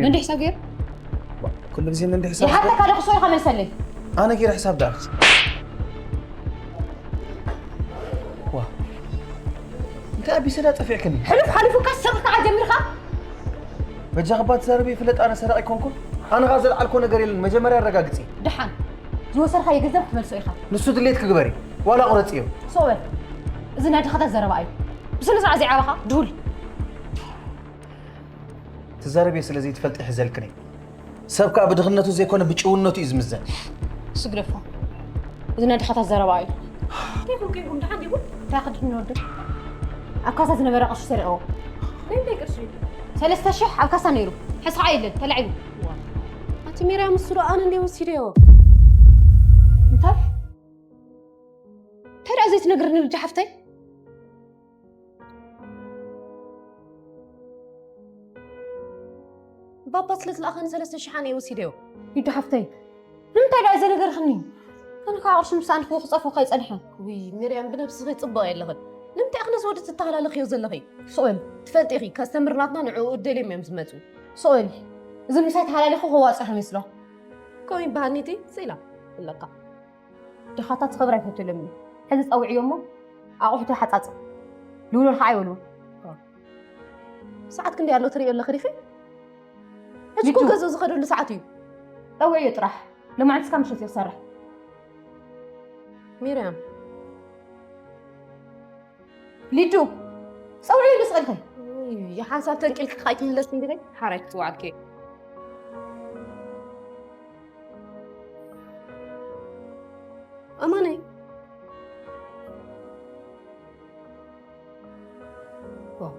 መንዲ ሕሳብ ገይሩ? ኩሉ ግዜ መንዲ ሕሳብ ይሓተካ ዶ ክሶ ኢኻ መልሰለይ። ኣነ ገይረ ሕሳብ ዳ ዋ እንታይ ኣቢሰ ዳ ጠፊዕክኒ? ሕሉፍ ሓሊፉካ ስቕ ከዓ ጀሚርካ። በጃ ክባ ትዛረብ ይፍለጥ ኣነ ሰራቂ ኮንኩ። ኣነ ኻ ዘልዓልኮ ነገር የለን። መጀመርያ ኣረጋግፂ። ደሓን ዝወሰድካዮ ገንዘብ ክትመልሶ ኢኻ። ንሱ ድሌት ክግበሪ ዋላ ቁረፅዮ። ሶበል እዚ ናይ ድኻታት ዘረባ እዩ። ብስነ ስርዓት ዘይዓበኻ ድሁል። ትዛረብዮ ስለ ዘይትፈልጢ ሕዘልክኒ። ሰብ ከዓ ብድኽነቱ ዘይኮነ ብጭውነቱ እዩ ዝምዘን። ስግደፎ እዚ ናይ ድኻታት ዘረባ እዩ። እንታይ ኮንኩ ይኹን ደሓን ዲኹም? እንታይ ክድን ወዱ ኣብ ካሳ ዝነበረ ቅርሺ ሰሪቕዎ። ናይ እንታይ ቅርሺ? ሰለስተ ሽሕ ኣብ ካሳ ነይሩ። ሕስሓ የለን ተላዒሉ። ኣቲ ሜርያ ምስ ዶ ኣነ እንደ ወሲደዮ። እንታይ እንታይ ደኣ ዘይትነግርኒ ልጅ ሓፍተይ? ባባ ስለ ዝለኣኸኒ ሰለስተ ሽሓን እየ ወሲደዮ። ይዱ ሓፍተይ ንምንታይ ደኣ ዘነገርክኒ? ኣነ ከዓ ቅርሺ ምሳኣን ክቡ ክፀፎ ከይፀንሐ። ውይ ሚርያም ብነብስኺ ፅቡቕ የለኽን። ንምንታይ ኢኽነስ ወዲ ትተሃላለኽዮ ዘለኺ? ሶል ትፈልጢ ኢኺ ከስተምር ናትና ንዕኡ እደልዮም እዮም ዝመፁ። ሶል እዚ ምሳይ ተሃላሊኹ ከዋፅእ ከመስሎ። ከምኡ ይበሃል ኒቲ ስኢላ ኣለካ። ድኻታት ክብሪ ኣይፈትሎም እዩ። ሕዚ ፀውዕዮ እሞ ኣቑሑት ይሓፃፅብ ልውሎል ከዓ ይበልዎ። ሰዓት ክንደይ ኣሎ ትሪእዮ ኣለኺ ዲኺ? ሕጂ እኮ ሊዱ። ገዝኡ ዝኸደሉ ሰዓት እዩ። ፀውዕዮ ጥራሕ። ሎማዓንቲ እስካ ምሸት እዩ ክሰርሕ። ሚርያም ሊዱ። ፀውዕዮ ንስቕልከ። ይሓንሳብ ተንቂልክ ካይትምለስ እንዲለይ ሓራይ ክትዋዓልከ። ኣማነይ ዋው።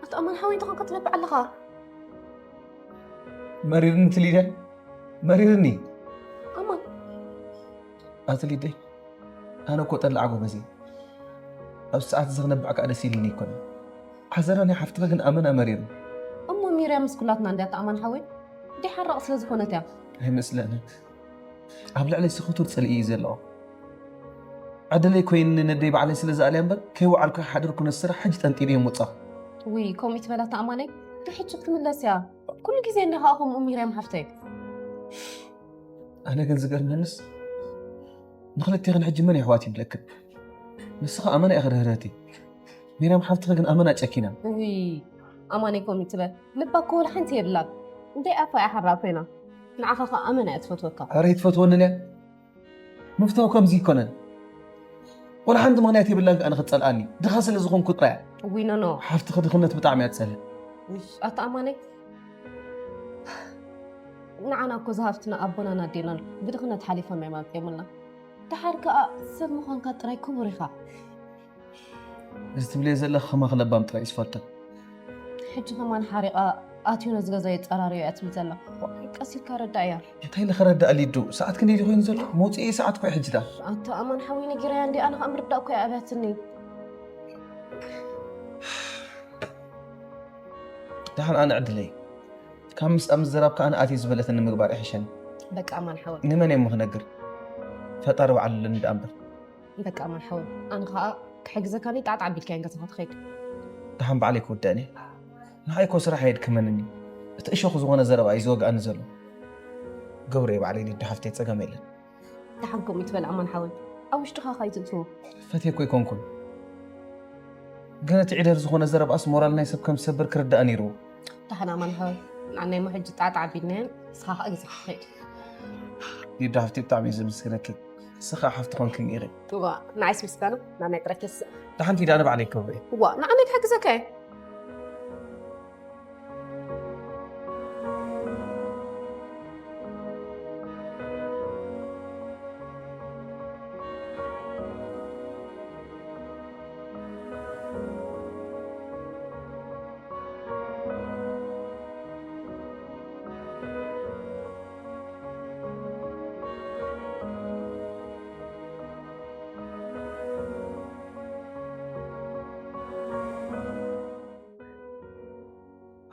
ኣቶ ኣማን ሓወይ እንተኾንካ ትነብዕ ኣለኻ። መሪርኒ ትሊደ መሪርኒ። ኣማን ኣቲ ሊደይ ኣነ እኮ ጠላዕ ጎበዝ እየ። ኣብ ሰዓት እዚ ክነብዕ ከዓ ደስ ኢልኒ ይኮነ። ሓዘና ናይ ሓፍትኻ ግን ኣመና መሪርኒ። እሞ ሚርያ ምስ ኩላትና እንድያ ኣቶ ኣማን ሓወይ። ዲሓራቕ ስለ ዝኾነት እያ። ኣይመስለኒ። ኣብ ልዕለይ ስኽቱር ፅልኢ እዩ ዘለዎ። ዕድለይ ኮይኒ ነደይ ባዕለይ ስለ ዝኣልያ እምበር ከይወዓልኩ ሓደርኩ ነቲ ስራሕ ሕጂ ጠንጢነ እዮም ወፃኹ። ውይ ከምኡ ትበላ ኣቶ ኣማነይ። ብሕጂ ክትምለስ እያ። ኩሉ ግዜ እንዲኻ ከምኡ ሚርያም ሓፍተይ። ኣነ ግን ዝገርመንስ ንክልቴኽን ሕጂ መን የሕዋት ይብለክን? ንስኻ ኣመና ኢኺ ርህርህቲ። ሚርያም ሓፍትኺ ግን ኣመና ጨኪና። ውይ ኣማነይ ከምኡ ትበል። ልባ እኮ ወላ ሓንቲ የብላን። እንታይ ኣፋ እያ ሓራ ኮይና። ንዓኻ ኸኣ ኣመና እያ ትፈትወካ። ኣረ ይትፈትወንን እያ። ምፍታው ከምዚ ይኮነን። ወላ ሓንቲ ምኽንያት የብላን ከኣ ንኽትጸልኣኒ። ድኻ ስለ ዝኾንኩ ጥራይ እያ። ውይ ኖኖ። ሓፍትኺ ድኽነት ብጣዕሚ እያ ትጸልእ። ኣታ ኣማነይ ንዓና እኮ ዝሃፍትና ኣቦናን ኣዴናን ብድኽነት ሓሊፎም እዮም ኣምፅኦምልና። ደሓር ከኣ ሰብ ምዃንካ ጥራይ ክቡር ኢኻ። እዚ ትብልዮ ዘለኺ ከማኺ ለባም ጥራይ እዩ ዝፈልጦ። ሕጂ ከማን ሓሪቓ ኣትዩ ነዚ ገዛ የፀራርዮ እያ ትብል ዘላ። ቀስ ኢልካ ረዳእያ። እንታይ ኢለ ክረዳእ ሊዱ? ሰዓት ክንደይ ድዩ ኮይኑ ዘሎ? መውፅኢ ሰዓት እኮ እዩ ሕጂ ዳ። ኣታ ኣማን ሓወይ ነጊረያ እንዲ ኣነ ከዓ ምርዳእ እኮ እያ ኣብያትኒ። ደሓን ኣነ ዕድለይ ካብ ምስኣ ምዝራብ ከዓ ንኣትየ ዝበለትኒ ምግባር ይሕሸኒ። በቃ ኣማን ሓወይ። ንመን እየ እሞ ክነግር? ፈጣሪ ባዕሉ ኣለኒ ደኣ እምበር። በቃ ኣማን ሓወይ ኣነ ከዓ ክሕግዘካ እኒ ጣዕጣዕ ኣቢልካ እየን ገዛኻ ትኸይድ። ደሓን ባዕለይ ክውደእኒ። ንዓይ እኮ ስራሕ ኣየድክመንን እዩ። እቲ እሾኽ ዝኾነ ዘረባ እዩ ዝወግኣኒ ዘሎ። ገብረ እየ ባዕለይ ሊዱ ሓፍተይ ጸገም የለን። ደሓን ከምኡ ይትበል ኣማን ሓወይ ኣብ ውሽጥኻ ካይትእትዎ። ፈትየ እኮ ኣይኮንኩን። ግን እቲ ዒደር ዝኾነ ዘረባስ ሞራል ናይ ሰብ ከም ዝሰብር ክርዳእ ነይርዎ። ደሓን ኣማን ሓወይ ንዓናይ እሞ ሕጂ ጣዕጣዕ ኣቢልናየን ንስኻ ከዓ ገዛኻ ትኸይድ። ሊዱ ሓፍተይ ብጣዕሚ እየ ዘመስግነኪ። ንስኻ ሓፍቲ ኮንክኒ ኢኺ። እዋ ንዓይስ ምስጋና ናብ ናይ ጥራይ ተስእ። ደሓን ኪድ ኣነ ባዕለይ ክብሪ። እዋ ንዓናይ ክሕግዘካ እየ።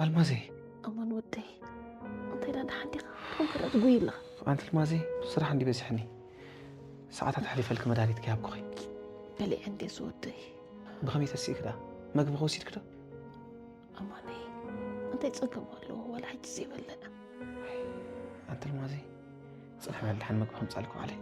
ኣልማዘይ ኣማን ወደይ እንታይ ዳ ደሓን ዲኻ? ከምከ ዳ ትጉይ ኣለኻ? ኣንቲ ኣልማዘይ ስራሕ እንዲ በዚሕኒ ሰዓታት ኣሕሊፈልኪ መድሃኒት ከይሃብኩኺ በሊዐ እንዴ ዝወደይ ብኸመይ ተሲእኪ ዳ መግቢ ከወሲድኪ ዶ? ኣማነይ እንታይ ጸገም ኣለዎ? ዋላ ሕጂ ዘይበልዕ። ኣንተ ኣልማዘይ፣ ጽንሕ በል፣ ደሓን መግቢ ከምጻልኩ ባዕለይ።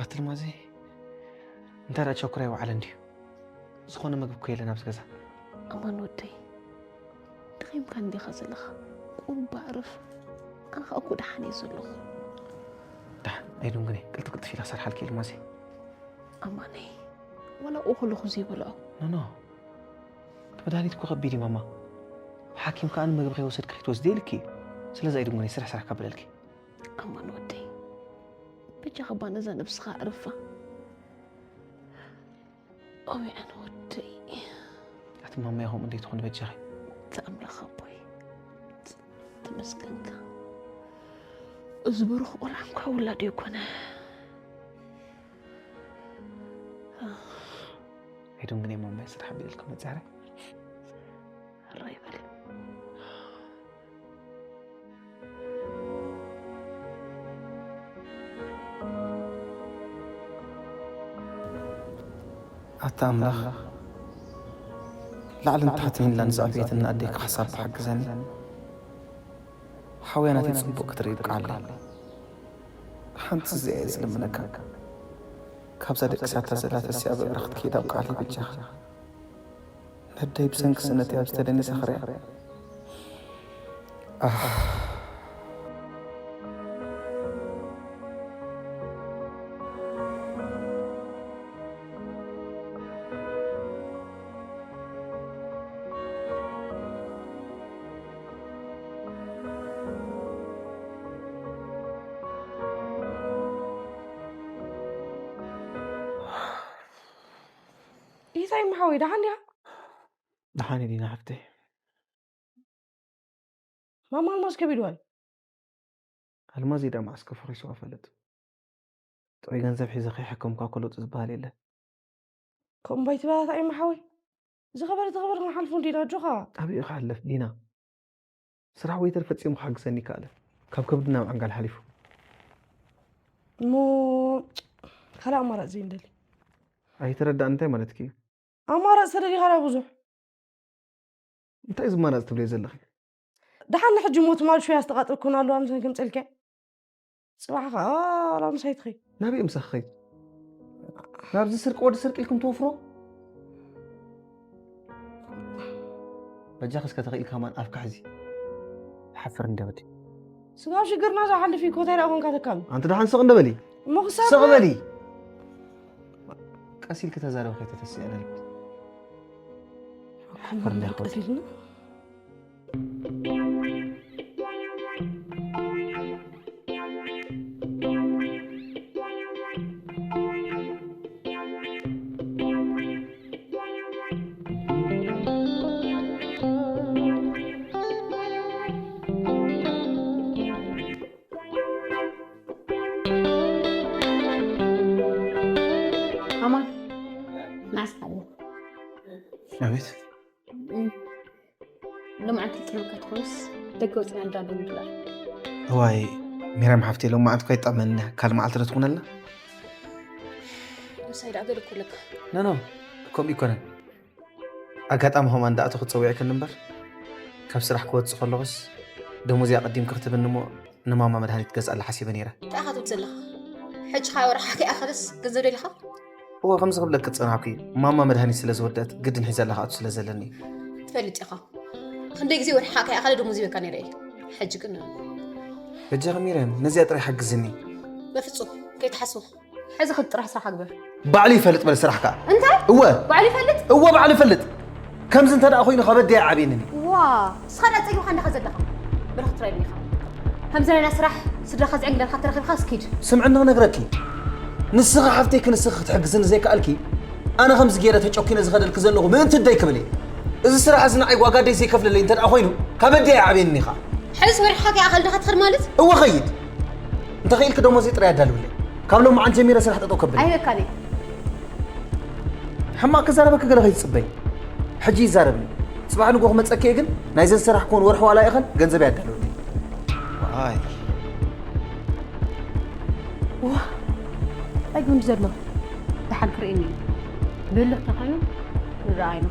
ኣቲ ኣልማዘይ፣ እንታይ ደኣ ቸኩራ ይወዓለ እንድዩ? ዝኾነ መግቢ እኮ የለን ኣብዚ ገዛ። ኣማን ወደይ፣ ደኺምካ እንዲኻ ዘለኻ። ቁሩብ ኣዕርፍ። ኣነ ኸኣ እኮ ደሓን እየ ዘለኹ። ደሓን፣ ኣይድንግነ። ቅልጥፍ ቅልጥፍ ኢላ ክሰርሓልኪ እየ ኣልማዘይ። ኣማነይ፣ ዋላ ኣብኡ ከለኹ ዘይበልዖ። ኖ፣ ኖ። እቲ መድሃኒት እኮ ከቢድ እዩ ማማ። ሓኪም ከኣ ንመግቢ ከይወሰድኪ ከይትወስዲ ኢልኪ እዩ። ስለዚ ኣይድንግነ፣ ስራሕ ስራሕ ካብ በለልኪ። ኣማን ወደይ፣ በጃኻ እባ ነዛ ነብስኻ ኣዕርፋ። ኣውያን ወደይ። ኣቲ ማማይ ከምኡ እንዴት ትኾን በጃኺ? እቲ ኣምላኽ ኣቦይ፣ ተመስገንካ። እዚ ብሩኽ ቆልዓ እንኳ ውላድ ኣይኮነ። ኣይዶም ግን ማማይ ስራሕ ቢልኩም መጻረ። ራይ በል። ኣታ ኣምላኽ፣ ላዕልን ታሕትን ኢላ ንዘዕበየትኒ ኣደይ ክሕሳብ ሓግዘኒ። ሓውያ ናተይ ጽቡቕ ክትርኢ ይብቅዓለይ። ሓንቲ እዚኣ እየ ዝልምነካ። ካብዛ ደቂሳታ ዘላ ተሲኣ ብእግራ ክትከይድ ኣብቅዓለይ በጃኻ። ነደይ ብሰንኪ ስእነተይ ኣብ ዝተደነሰ ክሪኣ። ኣህ። ኢሳይ መሓወይ ደሓን ዲኻ? ደሓን እየ ዲና ሓፍተይ። ማማ ኣልማዝ ከቢድዋ እዩ። ኣልማዝ ኢዳ መዓስ ከፍኺስዋ ፈልጥ። ጥዑይ ገንዘብ ሒዘ ከይሓከምኳ እኮ ለውጢ ዝበሃል የለን። ከምኡ ባይ ትበላታ እዩ መሓወይ። ዝኸበረ ተኸበረ ክንሓልፎ እንዲና ኣጆኻ። ኣበይ ኢኻ ሓለፍ ዲና? ስራሕ ወይተር ፈጺሙ ክሓግዘኒ ይከኣለ። ካብ ከብዲ ናብ ዓንጋል ሓሊፉ። እሞ ካልእ ኣማራጺ ዘይንደሊ። ኣይተረዳእን እንታይ ማለትኪ እዩ? ኣማራጺ ተደሊኻ ዳ ብዙሕ። እንታይ ዝማናጽ ትብለይ ዘለኺ? ደሓን ንሕጂ እሞ ትማል ሹያ ዝተቓጠልኩን ኣለዋ ምሰን ከምጽልኪ። ጽባሕ ኸኣ ዋላ ምሳይ ትኸይድ። ናበይ ምሳኺ ኸይድ? ናብዚ ስርቂ ወዲ ስርቂ ኢልኩም ትወፍሮ? በጃኺ እስከ ተኽኢልካ ማን ኣፍካ ሕዚ። ሓፍር እንደ በዲ። ስጋብ ሽግርና ዝሓልፍ እዩ፣ ኮታይ ደኣ ኮንካ ተካሉ። ኣንቲ ደሓን ስቕ እንደ በሊ። እሞ ክሳብ ስቕ በሊ። ቀስ ኢልኪ ተዛረቢ ከይተተስእኒ ልቢ። ሓፍር እንደ በዲ። ቀስ ኢልና። ኣማን፣ ናስሓለ። ኣቤት። ሎማዓንቲ ኪኖ ክትኮንስ ደገ ወፅና እንዳ ዶ ምግባር። እዋይ፣ ሚራም ሓፍተይ፣ ሎማዓንቲ እኮ ኣይጠቕመንና። ካልእ መዓልቲ ዶ ትኾነልና? ምሳይ ደኣ ገለ እኮ ኣለካ። ኖ፣ ኖ፣ ከምኡ ይኮነን። ኣጋጣሚ ከምኣ እንዳኣተኹ ጸዊዕክኒ እምበር፣ ካብ ስራሕ ክወጽእ ከለኹስ፣ ደሞዝይ ኣቐዲምኪ ክትብኒ እሞ፣ ንማማ መድሃኒት ክገዝኣላ ሓሲበ ነይረ። እንታይ ኢኻ ትብል ዘለኻ? ሕጂ ኸኣ ወርሓ ከይኣኸለስ ገንዘብ ደሊኻ? እወ፣ ከምዚ ክብለኪ ዝጸናሕኩ እዩ። ማማ መድሃኒት ስለ ዝወደአት፣ ግድን ሒዘላ ክኣቱ ስለ ዘለኒ እዩ። ትፈልጥ ኢኻ። ክንደይ ግዜ ወርሓ ከይኣኸለ ደሞዝ ይበካ ነይረ እየ። ሕጂ ግን በጃኺ ሚርያም፣ ነዚኣ ጥራይ ሓግዝኒ። በፍጹም፣ ከይትሓስቦ። ሕዚ ኽድ ጥራሕ ስራሕካ ግበር። ባዕሉ ይፈልጥ በል ስራሕካ። እንታይ? እወ። ባዕሉ ይፈልጥ? እወ፣ ባዕሉ ይፈልጥ። ከምዚ እንተ ደኣ ኮይኑ፣ ከበደይ ኣይዓብየንን እዩ። ዋ፣ ንስኻ ደኣ ጸጊብካ እንዲኻ ዘለኻ። በል ክትረኣየኒ ኢኻ። ከምዚ ናይና ስራሕ ስድራኻ ዝዕንግለልካ ተረኺብካ እስኪድ። ስምዕኒ ክነግረኪ። ንስኺ ሓፍተይ ክንስኺ ክትሕግዝኒ ዘይከኣልኪ፣ ኣነ ከምዚ ገይረ ተጨኲነ ዝኸደልኪ ዘለኹ ምእንቲ ደይ ክብል እየ። እዚ ስራሕ እዚ ንዓይ ዋጋ ደይ ዘይከፍለለይ እንተ ደኣ ኮይኑ፣ ከበደይ ኣይዓብየንን ኢኻ። ሕዚ ወርሕኻ ከይኣኸለ ዲኻ ትኸድ ማለት? እወ ኸይድ። እንተ ኽኢልኪ ደሞዘይ ጥራይ ኣዳልውለይ። ካብ ሎማዓንቲ ጀሚረ ስራሕ ጠጠው ከብል። ኣይበካን እየ። ሕማቕ ክዛረበኪ ገለ ከይትጽበይ። ሕጂ ይዛረብኒ። ጽባሕ ንጎ ክመጸኪ እየ፣ ግን ናይዘን ዝሰራሕክወን ወርሒ ዋላ ይኸን ገንዘብ ያዳለወኒ። ዋይ ዋ እንታይ ግን ዘሎ ደሓን ክርእየኒ እዩ። ብልሕ ተኾይኑ ንረኣይና።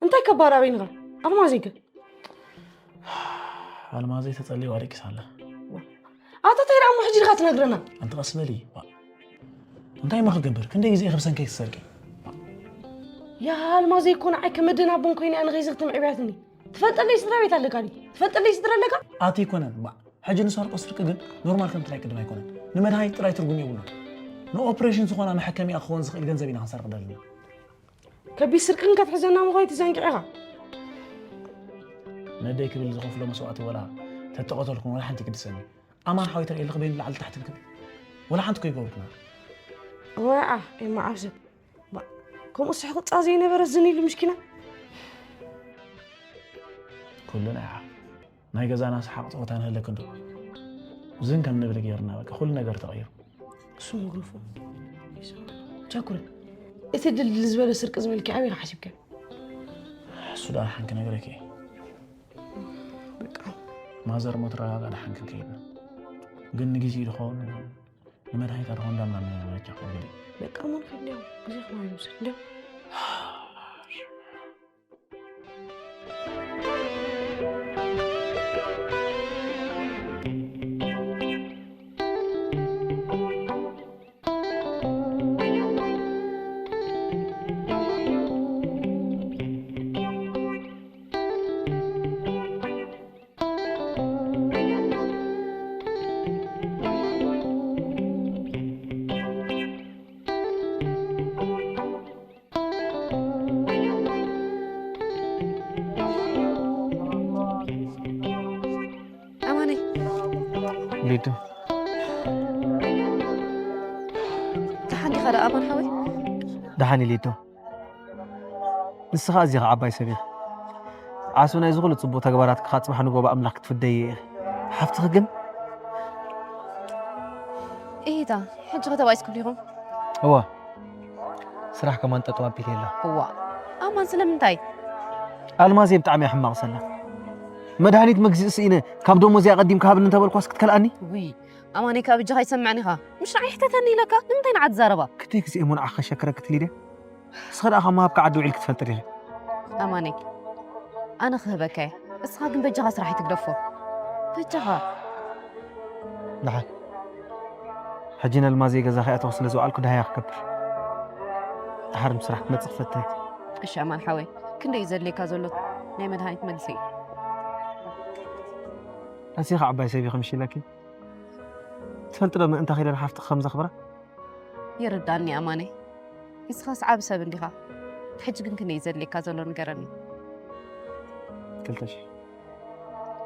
እንታይ ከባድ ኣበይንኻ ኣልማዘይ ግን ኣልማዘይ ተጸልዩ ኣለቂሳ ኣላ። ኣታ እንታይ ደኣ እሞ ሕጂ ዲኻ ትነግረና? ኣንቲ ቀስ በሊ። እንታይ እሞ ክገብር? ክንደይ ግዜ እየ ከብሰንከይ ትሰርቂ? ያ ኣልማዘይ እኮ ንዓይ ከመደን ኣቦን ኮይነ ኣነ ኸይዚ ክትምዕብያትኒ። ትፈልጠለይ ስድራ ቤት ኣለካ ድዩ? ትፈልጠለይ ስድራ ኣለካ? ኣቲ ኣይኮነን ባ ሕጂ ንሰርቆ ስርቂ ግን ኖርማል ከምቲ ናይ ቅድም ኣይኮነን። ንመድሃኒት ጥራይ ትርጉም የብሉን። ንኦፕሬሽን ዝኾና መሐከሚኣ ክኸውን ዝኽእል ገንዘብ ኢና ክንሰርቕ ደልና። ከቢድ ስርቂ ግን ከትሕዘና ምዃኑ ትዘንግዕ ኢኻ። ነደይ ክብል ዝኸፍሎ መስዋእቲ ወላ ተተቐተልኩን ወላ ሓንቲ ግድሰኒ። ኣማን ሓወይ ተርእየልኽ በይኑ ላዕሊ ታሕቲ ንክብል ወላ ሓንቲ ኮ ይገብርኩና። ወዓ ኤማ ዓብሰብ ከምኡ ስሕቕጻ ዘይነበረ ዝን ኢሉ ምሽኪና። ኩሉ ናይ ዓኽ ናይ ገዛና ሰሓቕ ጸወታ ንህለክ እንዶ ዝን ከም ንብል ገይርና በቃ ኩሉ ነገር ተቐይሩ። እሱ መግረፎ ቻኩረ እቲ ድልድል ዝበለ ስርቂ ዝበልኪ ኣበይ ሓሲብከ? እሱ ዳ ሓንክ ነገረክ በቃ ማዘር ሞት ረጋጋ ዳ ሓንክ ከይድና ግን ንግዜ ድኸውን ንመድሃኒት ኣድኾ እንዳምና መረጃ ከንግዲ በቃ ሞን ከዲያው ግዜ ከማይ ይውሰድ እንዲያው ኣማነይ ሊዱ ደሓን ዲኻ ደኣ ኣማን ሓወይ? ደሓን ሊዱ ንስኻ ኣዚኻ ዓባይ ሰብ ኢኻ ዓስቢ ናይዚ ኩሉ ጽቡቕ ተግባራትካ ጽባሕ ንጎ ብኣምላኽ ክትፍደይ እየ ሓፍትኺ ግን ኢሂታ ሕጂ ከተባኢስኩም ዲኹም? እዋ ስራሕ ከማን ጠጠው ኣቢለ የላ እዋ ኣማን ስለምንታይ? ኣልማዝ እየ ብጣዕሚ እያ ሕማቕ ሰላ መድሃኒት መግዝእ ስኢነ ካብ ደሞዝ እያ ቀዲምካ ሃብኒ እንተበልኳስ ክትከልኣኒ ውይ ኣማነይ ካብ እጃኻ ይሰምዕኒ ኢኻ ምሽ ንዓይ ሕተተኒ ኢለካ ንምንታይ ንዓ ትዛረባ? ክልተ ግዜ እሞ ንዓኻ ሸክረክት ሊድያ እስኻ ደኣ ካብ ምሃብካ ዓዲ ውዒልኪ ትፈልጢ ዲኺ? ኣማነይ ኣነ ክህበካ እየ እስኻ ግን በጃኻ ስራሕ ኣይትግደፎ በጃኻ ደሓን ሕጂ ነልማዘይ ገዛ ከይኣተኹ ስለ ዝወዓልኩ ደሃያ ክገብር ደሓር ምስ ስራሕ ክመጽእ ክፈትን እሺ ኣማን ሓወይ ክንደይ እዩ ዘድልየካ ዘሎ ናይ መድሃኒት መልሲ እዩ ኣዚኻ ዓባይ ሰብ ኢኺ ምሽ ኢለኪ ትፈልጢ ዶ ምእንታ ኺደ ንሓፍትኺ ከም ዘኽብራ ይርዳኒ ኣማነይ ንስኻስ ዓብ ሰብ እንዲኻ ሕጂ ግን ክንደይ ዘድልየካ ዘሎ ንገረኒ ክልተ ሽሕ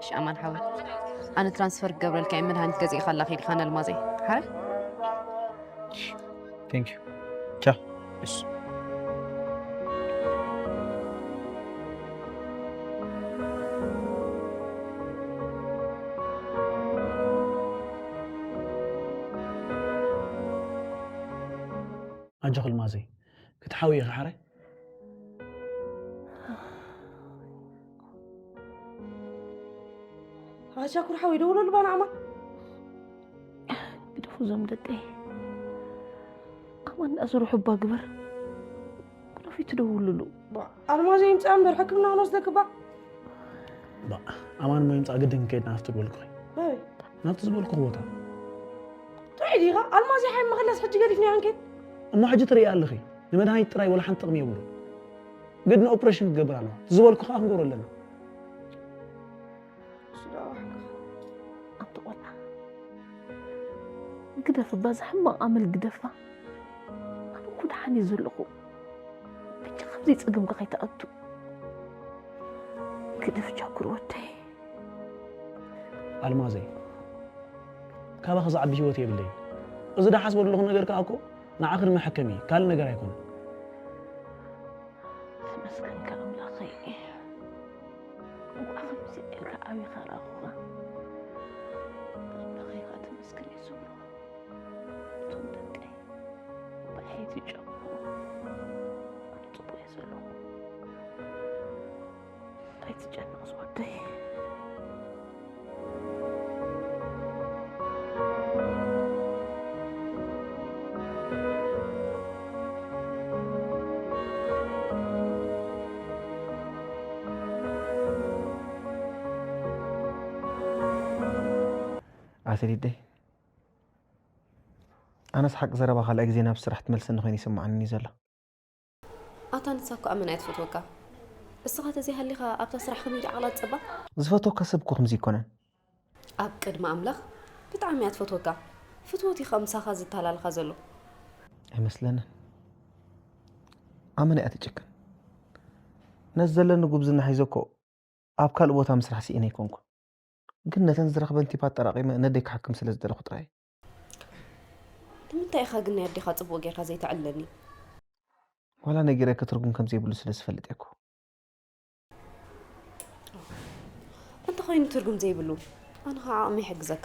እሺ ኣማን ሓወይ ኣነ ትራንስፈር ክገብረልካ እየ መድሃኒት ገዚእኻ ኣላ ኺድካ ነልማዘይ ሓረ Thank you. ቻው። ኣጆኺ ኣልማዘይ ክትሓውዪ ኢኺ ሓራይ ኣሻኩር ሓወይ ደውለሉ ባና ኣማ ግደፉ እዞም ደቀይ ኣማን ደኣ ስርሑ እባ ግበር ግደፉ ትደውልሉ ኣልማዘ ይምፅኣ እምበር ሕክምና ክንወስደክ እባ ኣማን እሞ ይምፃእ ግድን ከይድ ናብቲ ዝበልኩኺ ናብቲ ዝበልኩኺ ቦታ ጥዑይ ዲኻ ኣልማዘ ሓይ መኸለስ ሕጂ ገዲፍና ክንከይድ እሞ ሕጂ ትርኢ ኣለኺ ንመድሃኒት ጥራይ ወላ ሓንቲ ጥቕሚ የብሉ ግድን ኦፕሬሽን ክገብር ኣለዎ ዝበልኩ ከዓ ክንገብሮ ኣለና ኣንቲ ቆልዓ ግደፍ እባ እዛ ሕማቕ ኣመል ግደፋ ኣነ እኮ ደሓን እየ ዘለኹ በጃ ካብዘይ ፀገምካ ከይትኣቱ ግደፍ ጃኩር ወደይ ኣልማዘይ ካባኺ ዝዓቢ ህይወት የብለይን እዚ ዳሓስበ ዘለኹ ነገር ከዓ እኮ ንዓኺ ንመሐከሚ ካልእ ነገር ኣይኮነን ተመስገንካ ኣምላኸይ እንኳዕ ከምዚ ኢልካ ዓቢኻ ረኣኹኻ ኣምላኸይ ከዓ ተመስገን እዩ ዝብሎ እቶም ደቀይ ብዓይቲ ጨምሮ ኣይትጨነቕ ዝወደይ። ኣሰሊደይ፣ ኣነስ ሓቂ ዘረባ ካልኣይ ግዜ ናብ ስራሕ ትመልሰኒ ኮይኑ ይስምዓኒ ዘሎ። ኣታ ንሳ እኮ ኣመና እያ ትፈትወካ። እስኻ ተዘይሃሊኻ ኣብታ ስራሕ ከመይ ደኣ ዓቕላ ትጸባ? ዝፈትወካ ሰብ እኮ ከምዚ ኣይኮነን። ኣብ ቅድሚ ኣምላኽ ብጣዕሚ እያ ትፈትወካ። ፍትወት እዩ ካብ ምሳኻ ዝታላልኻ ዘሎ። ኣይመስለንን። ኣመና እያ ትጭክን። ነዚ ዘለኒ ጉብዝና ሒዘ እኮ ኣብ ካልእ ቦታ ምስራሕ ስኢነ ኣይኮንኩን። ግን ነተን ዝረኽበን ቲፓት ጠራቒመ ነደይ ክሓክም ስለ ዝደለኹ ጥራይ እየ። ንምንታይ ኢኻ ግን ናይ ኣዴኻ ጽቡቕ ጌርካ ዘይተዕልለኒ? ዋላ ነጊረኪ ትርጉም ከም ዘይብሉ ስለ ዝፈልጥ እየ እኮ። እንተኾይኑ ትርጉም ዘይብሉ፣ ኣነ ኸዓ ዓቕሚ ይሕግዘካ።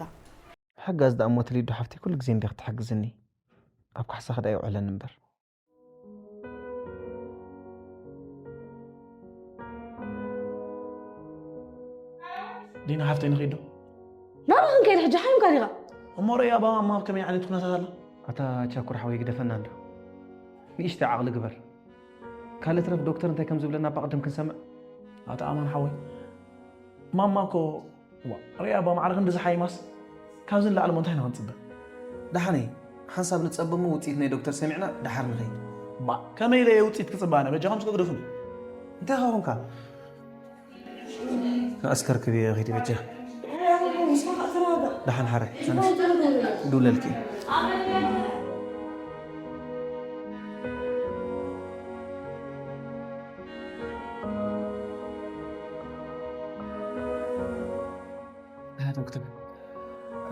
ምሕጋዝ ደኣ እሞ ተሊዱ ሓፍተይ ኩሉ ግዜ እንዲኺ ትሕግዝኒ። ኣብ ካሕሳኺ ደኣ ይውዕለኒ እምበር። ዲና ሓፍተይ ንኺድ ዶ? ናብኣ ክንከይድ ሕጂ ሓሚምካ ዲኻ? እሞ ርእያ ባባ እማ ኣብ ከመይ ዓይነት ኩነታት ኣላ? ኣታ ቻኩር ሓወይ ግደፈና እንዶ። ንእሽተይ ዓቕሊ ግበር። ካልእ ትረፍ ዶክተር እንታይ ከም ዝብለና እባ ቅድም ክንሰምዕ። ኣታ ኣማን ሓወይ፣ ማማ እኮ፣ ዋ፣ ርእያ እባ ማዕረ ክንድዚ ሓይማስ፣ ካብዚ ንላዕሊ እሞ እንታይ ኢና ክንጽበ? ደሓነይ፣ ሓንሳብ ንጸበ እሞ ውጽኢት ናይ ዶክተር ሰሚዕና ደሓር ንኸይድ። ባ፣ ከመይ ኢለ እየ ውጽኢት ክጽበ ኣነ? በጃኹም እስከ ግደፉኒ። እንታይ ኸ ኾንካ? ንኣስከርክብ እየ ኸይደ በጃ። ደሓን ሓራይ፣ ኣነስ ድውለልኪ። ዶክተር፣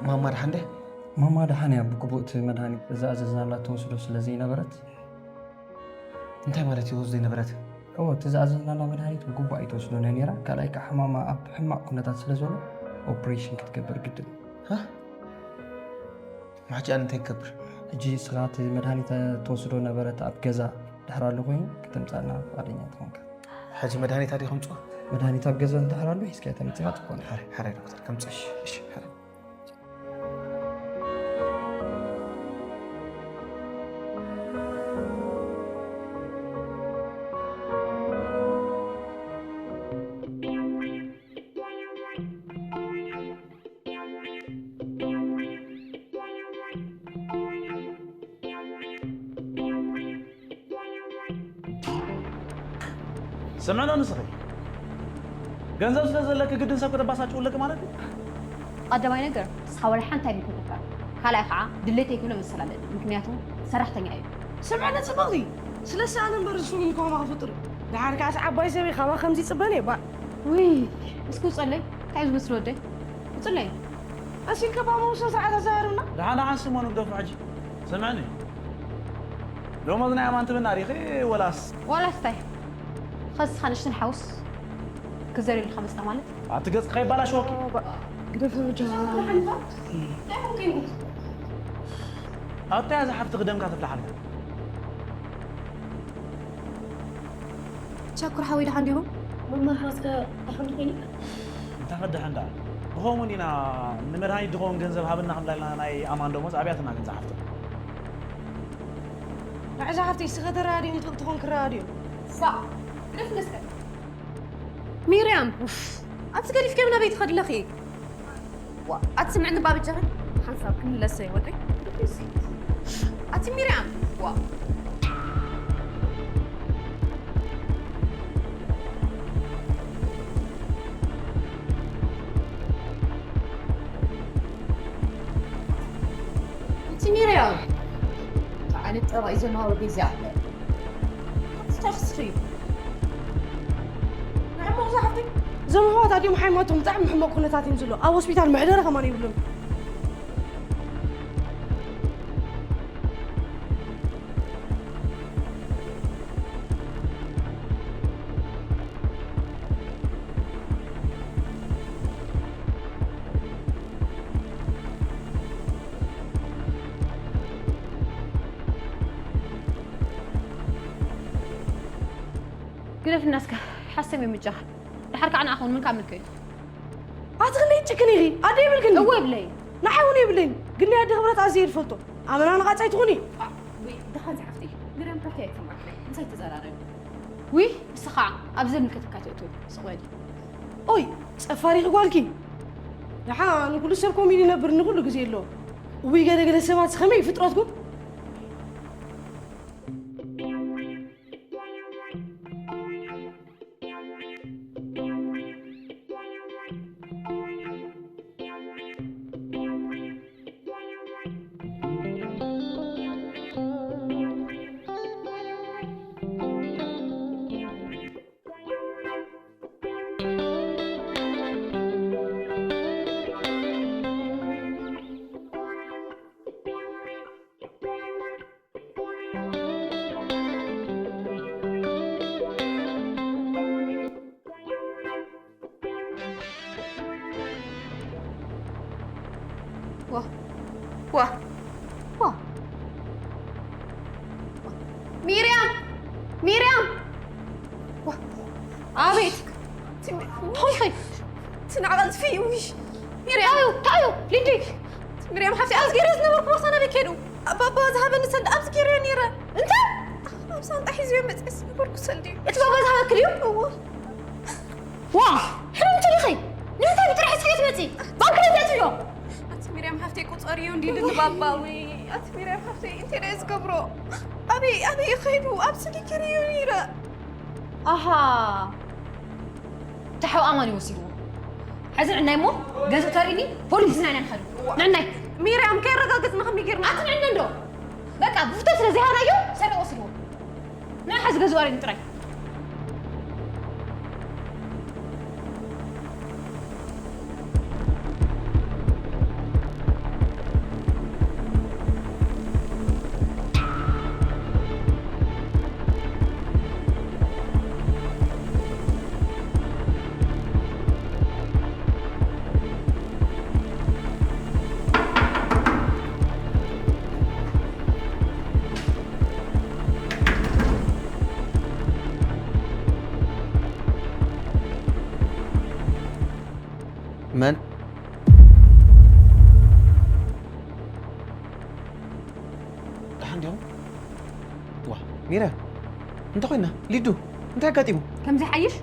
ማማ ደሓን ድያ? ማማ ደሓን እያ። ብግቡእ እቲ መድሃኒት ዝኣዘዝናላ ትወስዶ ስለ ዘይነበረት። እንታይ ማለት እዩ ዘይነበረት? እዎ፣ እቲ ዝኣዘዝናላ መድሃኒት ብግቡእ ኣይትወስዶን እያ ነይራ። ካልኣይ ከዓ ሕማማ ኣብ ሕማቕ ኩነታት ስለ ዘሎ ኦፕሬሽን ክትገብር ግድን። ሃ? ሕጂ ኣነ እንታይ ክገብር? ሕጂ ንስኻ እቲ መድሃኒት ትወስዶ ነበረት ኣብ ገዛ ድሕር ኣሎ ኮይኑ ክተምጻልና ፍቓደኛ ትኾንካ። ሕጂ መድሃኒታ ድዩ ከምጽኦ? መድሃኒት ኣብ ገዛ እንድሕር ኣሎ ሒዝካዮ ተመጺኻ ጽቡቕ። ሓራይ፣ ሓራይ ዶክተር፣ ከምጽእ። እሺ፣ እሺ፣ ሓራይ። ስምዕና ንስኺ ገንዘብ ስለ ዘለኪ ግድን ሰብ ከተባሳጭው ኣለኪ ማለት እዩ? ቀዳማይ ነገር ንስኻ ዋላ ሓንቲ ኣይምልከተካ። ካልኣይ ከዓ ድሌተይ ክብሎ መሰል ኣለኒ፣ ምክንያቱ ሰራሕተኛ እዩ። ስምዕኒ ጽብቕቲ፣ ስለሲ ኣነ እምበር እሱ ምን ከማኻ ፍጡር። ደሓር ከዓስ ዓባይ ሰብ እዩ፣ ካባኻ ከምዚ ይጽበን እየ፣ ባ። ውይ፣ እስኪ ውጸለይ፣ እንታይ እዩ ዝመስል ወደይ? ውጸለይ። ኣሲልካ ብኣማውሶ ስርዓት ኣዛራርብና። ደሓን ደሓን ስሞ ንግደፎ ሕጂ። ስምዕኒ፣ ደሞዝ ናይ ኣማን ትብና ዲኺ ወላስ? ዋላስ እንታይ? ኸስኻ ንሽትን ሓውስ ክዘርየልካ መጽና ማለት? ኣቲ ገጽ ከይባላሽወኪ። ግደፍ ብጃ። ኣታ እያ ዝሓፍትኺ ደምካ ተፍልሓልካ። ቻኩር ሓወይ ደሓን ዲኹም? መማር ሓወስከ ደሓን ኮይኑ? እንታይ ክደሓን ደኣ? ብኸምኡ ኢና ንመድሃኒት ዝኸውን ገንዘብ ሃብና ከም ዳልና ናይ ኣማን ደሞዝ ኣብያትና ግን ዝሓፍቶ። ንዓይ ዝሓፍተይ ስኸ ተራድዮም ትኽእል ትኾን ክራድዮም። ሳዕ፣ ግደፍ መስከ። ሚርያም፣ ኡፍ፣ ኣቲ ገዲፍከ ናበይ ትኸዲ ኣለኺ? ዋ፣ ኣቲ ስምዕኒ ባብጃኺ ሓንሳብ ክምለሰ ይወደይ። ኣቲ ሚርያም፣ ዋ። ኣቲ ሚርያም፣ እንታይ ዓይነት ጠባይ እዩ ዘነዋውር ግዜ ኣለ? እንታይ ክስሪ? ናይ እሞ እዛ ሓፍተይ፣ እዞም ኣሕዋት ኣዲኦም ሓይማኖቶም ብጣዕሚ ሕማቕ ኩነታት እዮም ዘለዉ። ኣብ ሆስፒታል መሕደሪ ከማን የብሉን። ግደፍና እስከ፣ ሓሰብ የምጃኻ። ድሓር ከዓ ንኣኹን ምን ካብ ምልከዩ? ኣትኽለይ ጭክን ኢኺ። ኣደ ይብልክኒ። እወ ይብለይ። ንዓይ እውን የብለይን። ግን ናይ ኣደ ክብረት ኣዝየ ይፈልጦ። ኣመና ንቓጻይ ትኹኒ። ወይ ድሓን ዝሓፍተይ፣ መርያም ሓፍተይ ኣይትሰማዕክለይ። ምሳይ ተዘራረቢ። ውይ፣ ንስኻ ኣብ ዘምልከተካ ትእትው። ስቕ በሊ። ኦይ፣ ጸፋሪኺ ጓልኪ። ደሓ ንኩሉ ሰብ ኮሚሉ ይነብር፣ ንኩሉ ግዜ ኣሎ። ውይ፣ ገለ ገለ ሰባት ከመይ ፍጥረትኩም? ዋ፣ ዋ፣ ዋ። ሚርያም! ሚርያም! ዋ፣ ኣቤት! ትሚ-፣ ሆይ፣ ሆይ። ትናቐልትፊ፣ ውይ። ሚርያም! ታዩ፣ ታዩ፣ ሊዲ! ሚርያም ሓፍቲ፣ ኣብዚ ገይረ ዝነበርኩ ቦርሳ ናበይ ከይዱ? ባባ ዝሃበኒ ሰልዲ ኣብዚ ገይረዮ ነይረ። እንታይ? ኣብ ሳንጣ ሒዝዮ መፅእ ዝነበርኩ ሰልዲ። እቲ ባባ ዝሃበኪ ድዩ? እዎ። ዋ! ሕልምቲ ዲኺ? ንምንታይ ብጥራሕ ስሕት መፂ? ባንክ ቤት እዮ። ኣቲ ሚርያም ሓፍተይ ቁፀርዮ እንዲ ድል ባባ፣ ወይ ኣቲ ሚርያም ሓፍተይ እንታይ ደኣ ዝገብሮ? ኣበይ፣ ኣበይ ይኸይዱ? ኣብ ስዲ ገይረዮ ነይረ። ኣሃ። ተሓው ኣማን ይወሲድዎ። ሕዚ ንዕናይ እሞ ገንዘብ ተርእኒ ፖሊስ ዝና ኢና ንኸዱ። ንዕናይ። ሚርያም ከየረጋገጽና ከመይ ጌርና? ኣቲ ንዕና እንዶ። በቃ ብፍቶ ስለ ዘይሃናዮ ሰሪቑ ወሲድዎ። ንዓ ሕዚ ገንዘብ ኣርእኒ ጥራይ። መን? ደሓን ዲኹም? ዋ፣ ሚረ፣ እንታይ ኮይና? ሊዱ፣ እንታይ ኣጋጢሙ? ከምዚ ሓይሽ?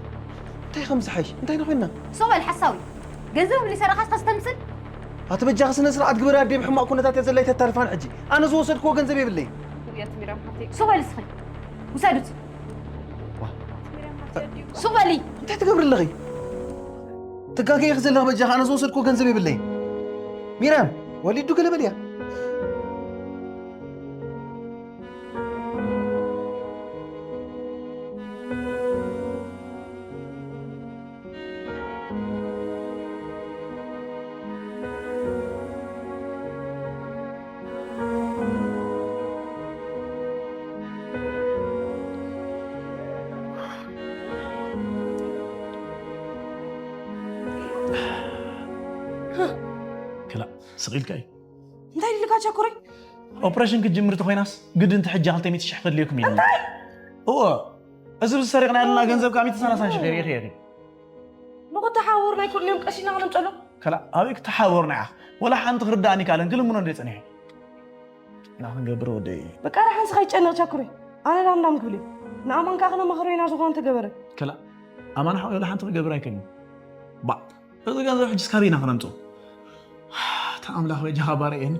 እንታይ ከምዚ ሓይሽ? እንታይ ኮይና? ሱቕ በል ሓሳዊ። ገንዘብ ብሊ ሰረኻስ ከስተምስል? ኣቲ በጃኺ ስነ ስርዓት ግበሪ ኣደይ፣ ብሕማቕ ኩነታት እያ ዘላ ኣይተታርፋን ሕጂ። ኣነ ዝወሰድክዎ ገንዘብ የብለይን። ውያት ሚራም ሓፍተይ። ሱቕ በል እስኺ። ውሰዱት። ዋ። ሚራም ሓፍተይ ኣዲኡ። ሱቕ በሊ። እንታይ ትገብሪ ኣለኺ? ትጋገ ኢኺ ዘለኺ በጃኺ፣ ኣነ ዝወሰድክዎ ገንዘብ የብለይን። ሚራም፣ ወሊዱ ገለ በልያ። ክላእ፣ ስቕ ኢልካ እዩ። እንታይ ኢልካ ቸኩረይ? ኦፕሬሽን ክትጅምር ተኾይናስ ግድን እቲ ሕጂ ክልተ ሚእቲ ሽሕ ከድልየኩም ኢሉኒ። እንታይ? እወ፣ እዚ ብዝሰሪቕና ያለና ገንዘብ ካብ ሚእቲ ሰላሳ ሽሕ የርኢ፣ የርኢ። ንኽተሓወሩና ኣይኮኑን እዮም ቀሲና ክነምፀሎም? ከላ፣ ኣበይ ክተሓወሩና ኢኻ? ወላ ሓንቲ ክርዳእኒ ካለን ክልምኖ እንደ ጸኒሐ። እና ክንገብር ወደይ። በቃ፣ ደሓን ስኻ ይጨነቕ ቸኩረይ። ኣነ ላም ላም ክብል እዩ። ንኣማን ከዓ ክነማኽሮ ኢና ዝኾነ ተገበረ። ከላ፣ ኣማን ሓወይ ወላ ሓንቲ ክገብር ኣይክእልን። ባ፣ እዚ ገንዘብ ሕጂስ ካበይ ኢና ክነምፅኦ? እታ ኣምላኽ በጃኻ ባርየኒ።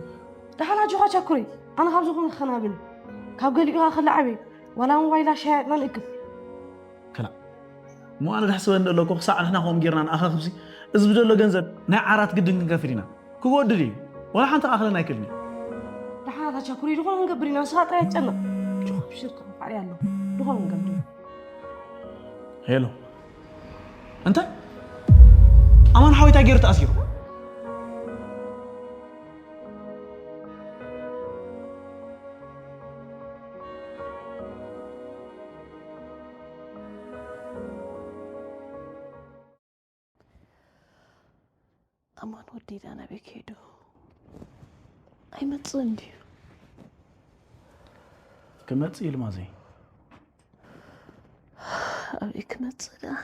ደሓን ኣጆኻ ቸኩረይ። ኣነ ካብ ዝኾነ ክኸናብል። ካብ ገሊኡ ከዓ ክልዓብ እዩ። ዋላ ሞባይላ ሸያጥና ንእክብ። ከላ፣ እሞ ኣነ ዳሕስበ እንደለኩ ክሳዕ ንሕና ከምኡ ጌርና ንኣኻኽብሲ፣ እዚ ብደሎ ገንዘብ ናይ ዓራት ግድን ክንከፍል ኢና። ክጎድል እዩ። ዋላ ሓንቲ ክኣኽለና ኣይክእልን እዩ። ደሓን ኣታ ቸኩረይ፣ ዝኾነ ክንገብር ኢና። ንስኻ ጥራይ ኣይትጨነቕ። ጆ፣ ብሽር ክኸፋዕ ኣሎ። ዝኾነ ክንገብር ኢና። ሄሎ። እንታይ? ኣማን ሓወይ እንታይ ገይሩ ተኣሲሩ? ኣማን ወዲ ዳና ቤት ከይዱ ኣይመጽእን ድዩ? ክመጽእ ኢሉ ማዘይ። ኣበይ ክመጽእ ደኣ?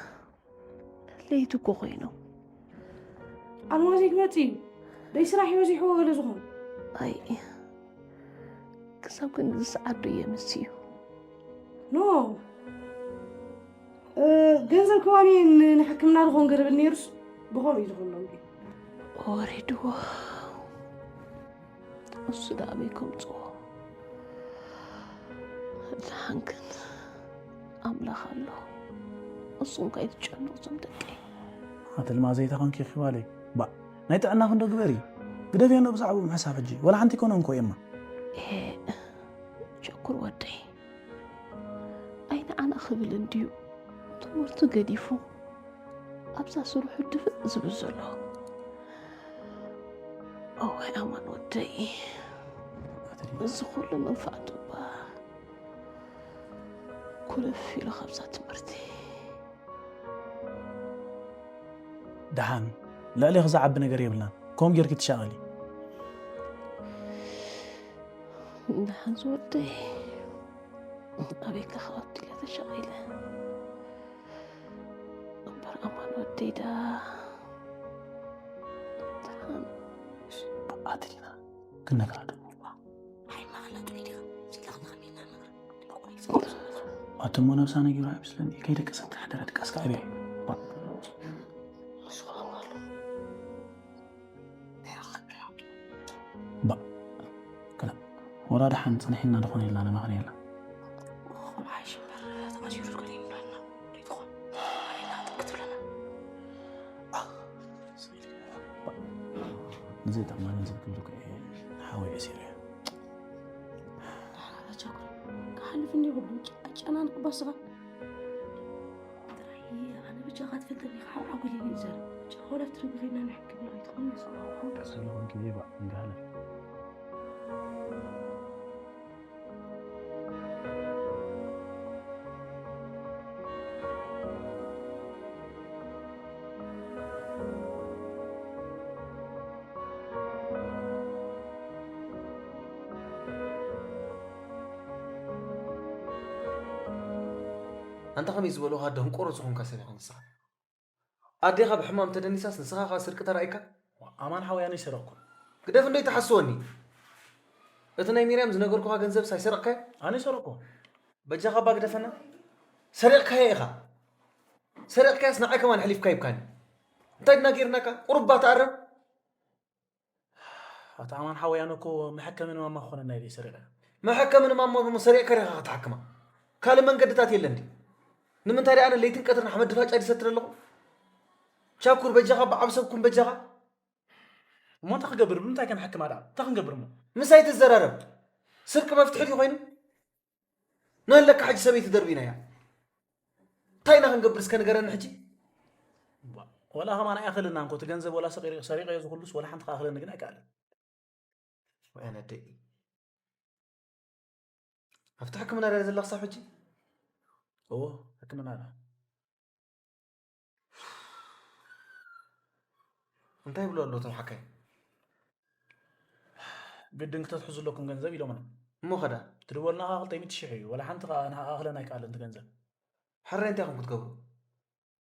ለይቲ እኮ ኮይኖም። ኣልማዘይ ክመፅእ እዩ። ደይ ስራሕ እዩ በዚሕዎ ገለ ዝኾኑ። ኣይ ክሳብ ክንዲ ዝሰዓዱ እየ ምስ እዩ። ኖ፣ ገንዘብ ክባኒ ንሕክምና ዝኾን ገረብል ነይሩስ ብኸምኡ እዩ ዝኾንሎም። ወሪድዎ። እሱ ዳ ኣበይ ከምፅዎ? ደሓን ግን ኣምላኽ ኣሎ። እሱም ከይትጨነቑ እዞም ደቀይ። ኣተልማ ዘይተኾንኪ ኺባለይ ባ ናይ ጥዕና ክንዶ ግበሪ። ግደፍዮ እንዶ ብዛዕባኡ ምሕሳብ ሕጂ ወላ ሓንቲ ይኮነ እንኮ የማ። ኤ ቸኩር ወደይ፣ ኣይ ንዓና ክብል እንድዩ ትምህርቱ ገዲፉ ኣብዛ ስርሑ ድፍእ ዝብል ዘሎ። እዋይ ኣማን ወደይ፣ እዚ ኩሉ መንፋዕቱ እባ ኩልፍ ኢሉ ካብዛ ትምህርቲ። ደሓን ልዕሌኺ ዝዓቢ ነገር የብልናን። ከምኡ ጌርኪ ትሻቐሊ። ደሓን ዝወደይ፣ ኣበይ ከ ካብቲ ኢለ ተሻቒለ እምበር ኣማን ወደይ ዳ ደሓን። ኣትሊና ክነግራ ደሞ ኣይማዕላ ጥሪዲኻ ሲላኽና ከሚና ነገር ኣቶ እሞ ነብሳ ነጊሩ ኣይመስለኒ። ከይደቀሰት ሓደረ ድቃስ ከዕብያ እዩ። ባ ክላ ወላ ደሓን ጽንሒልና ዝኾነ ኢልና ነማኽር የላ። ሓይሽ እምበር ተቐሲሩ ዝኮነ ይምራና። ሪትኾ ኣሬና ክትብለና ንዘይጠቕማኒ ዝብል እኮ ሓወይ እየ ሲርያ። ኣቻኩ ክሓልፍ እኒኦ ብጨናንቅ ባስኻ። ኣነ ብቻኻ ትፈልጠኒ ካብ ዓጉል ይብል ዘር ጨኾለት ትርብኺና ንሕክምና ይትኾን ይኸ ስለኹን ጊዜ ባ እንጋለ ኣንታ ከመይ ዝበሉኻ ደንቆሮ ዝኾንካ ሰብ ኢኻ ንስኻ። ኣዴኻ ብሕማም ተደኒሳስ ንስኻ ኸኣ ስርቂ ተራኢካ? ኣማን ሓወይ ኣነ ኣይሰረቕኩን። ግደፍ እንዶ ኣይትሓስወኒ። እቲ ናይ ሚርያም ዝነገርኩኻ ገንዘብስ ኣይሰረቕካዮ? ኣነ ኣይሰረቕኩን። በጃኻ እባ ግደፈና። ሰሪቕካዮ ኢኻ። ሰሪቕካዮስ ንዓይ ከማን ኣሕሊፍካ ሂብካኒ። እንታይ ድና ጌርናካ? ቁሩብ እባ ተኣረም። ኣታ ኣማን ሓወይ ኣነ እኮ መሐከሚ ንማማ ክኾነና ኢለ እየ ሰሪቐያ። መሐከሚ ንማማ እሞ ሰሪቕካ ዲኻ ክትሓክማ? ካልእ መንገድታት የለን ድዩ? ንምንታይ ደኣ ኣነ ለይትን ቀትርን ሓመድ ድፋጫ ድሰትር ኣለኹ? ቻኩር በጃኻ በዓብ ሰብኩም በጃኻ። እሞ እንታይ ክገብር ብምንታይ ከንሓክማ ደኣ እንታይ ክንገብር እሞ? ምሳይ ትዘራረብ። ስርቂ መፍትሒ ድዩ ኮይኑ? ንህለካ ሕጂ ሰበይቲ ደርቢናያ እንታይ ኢና ክንገብር እስከ ንገረኒ ሕጂ። ወላ ከማን ኣይኣኽለና እንኮ እቲ ገንዘብ ወላ ሰቂሪ ሰሪቀዮ ዝኩሉስ ወላ ሓንቲ ክኣኽለኒ ግን ኣይከኣልን። ወያነ ደቂ ኣብቲ ሕክምና ዳ ዘላ ክሳብ ሕጂ? እዎ ሕክምና ዳ እንታይ ይብሉ ኣለዉ እቶም ሓካይ? ግድን ክተትሕዙ ኣለኩም ገንዘብ ኢሎምና። እሞ ኸዳ? ትድወልና ኸዓ ክልተ ሚእቲ ሽሕ እዩ። ወላ ሓንቲ ኸዓ ንኣኽለን ኣይከኣልን እቲ ገንዘብ። ሕራይ እንታይ ኢኹም ክትገብሩ?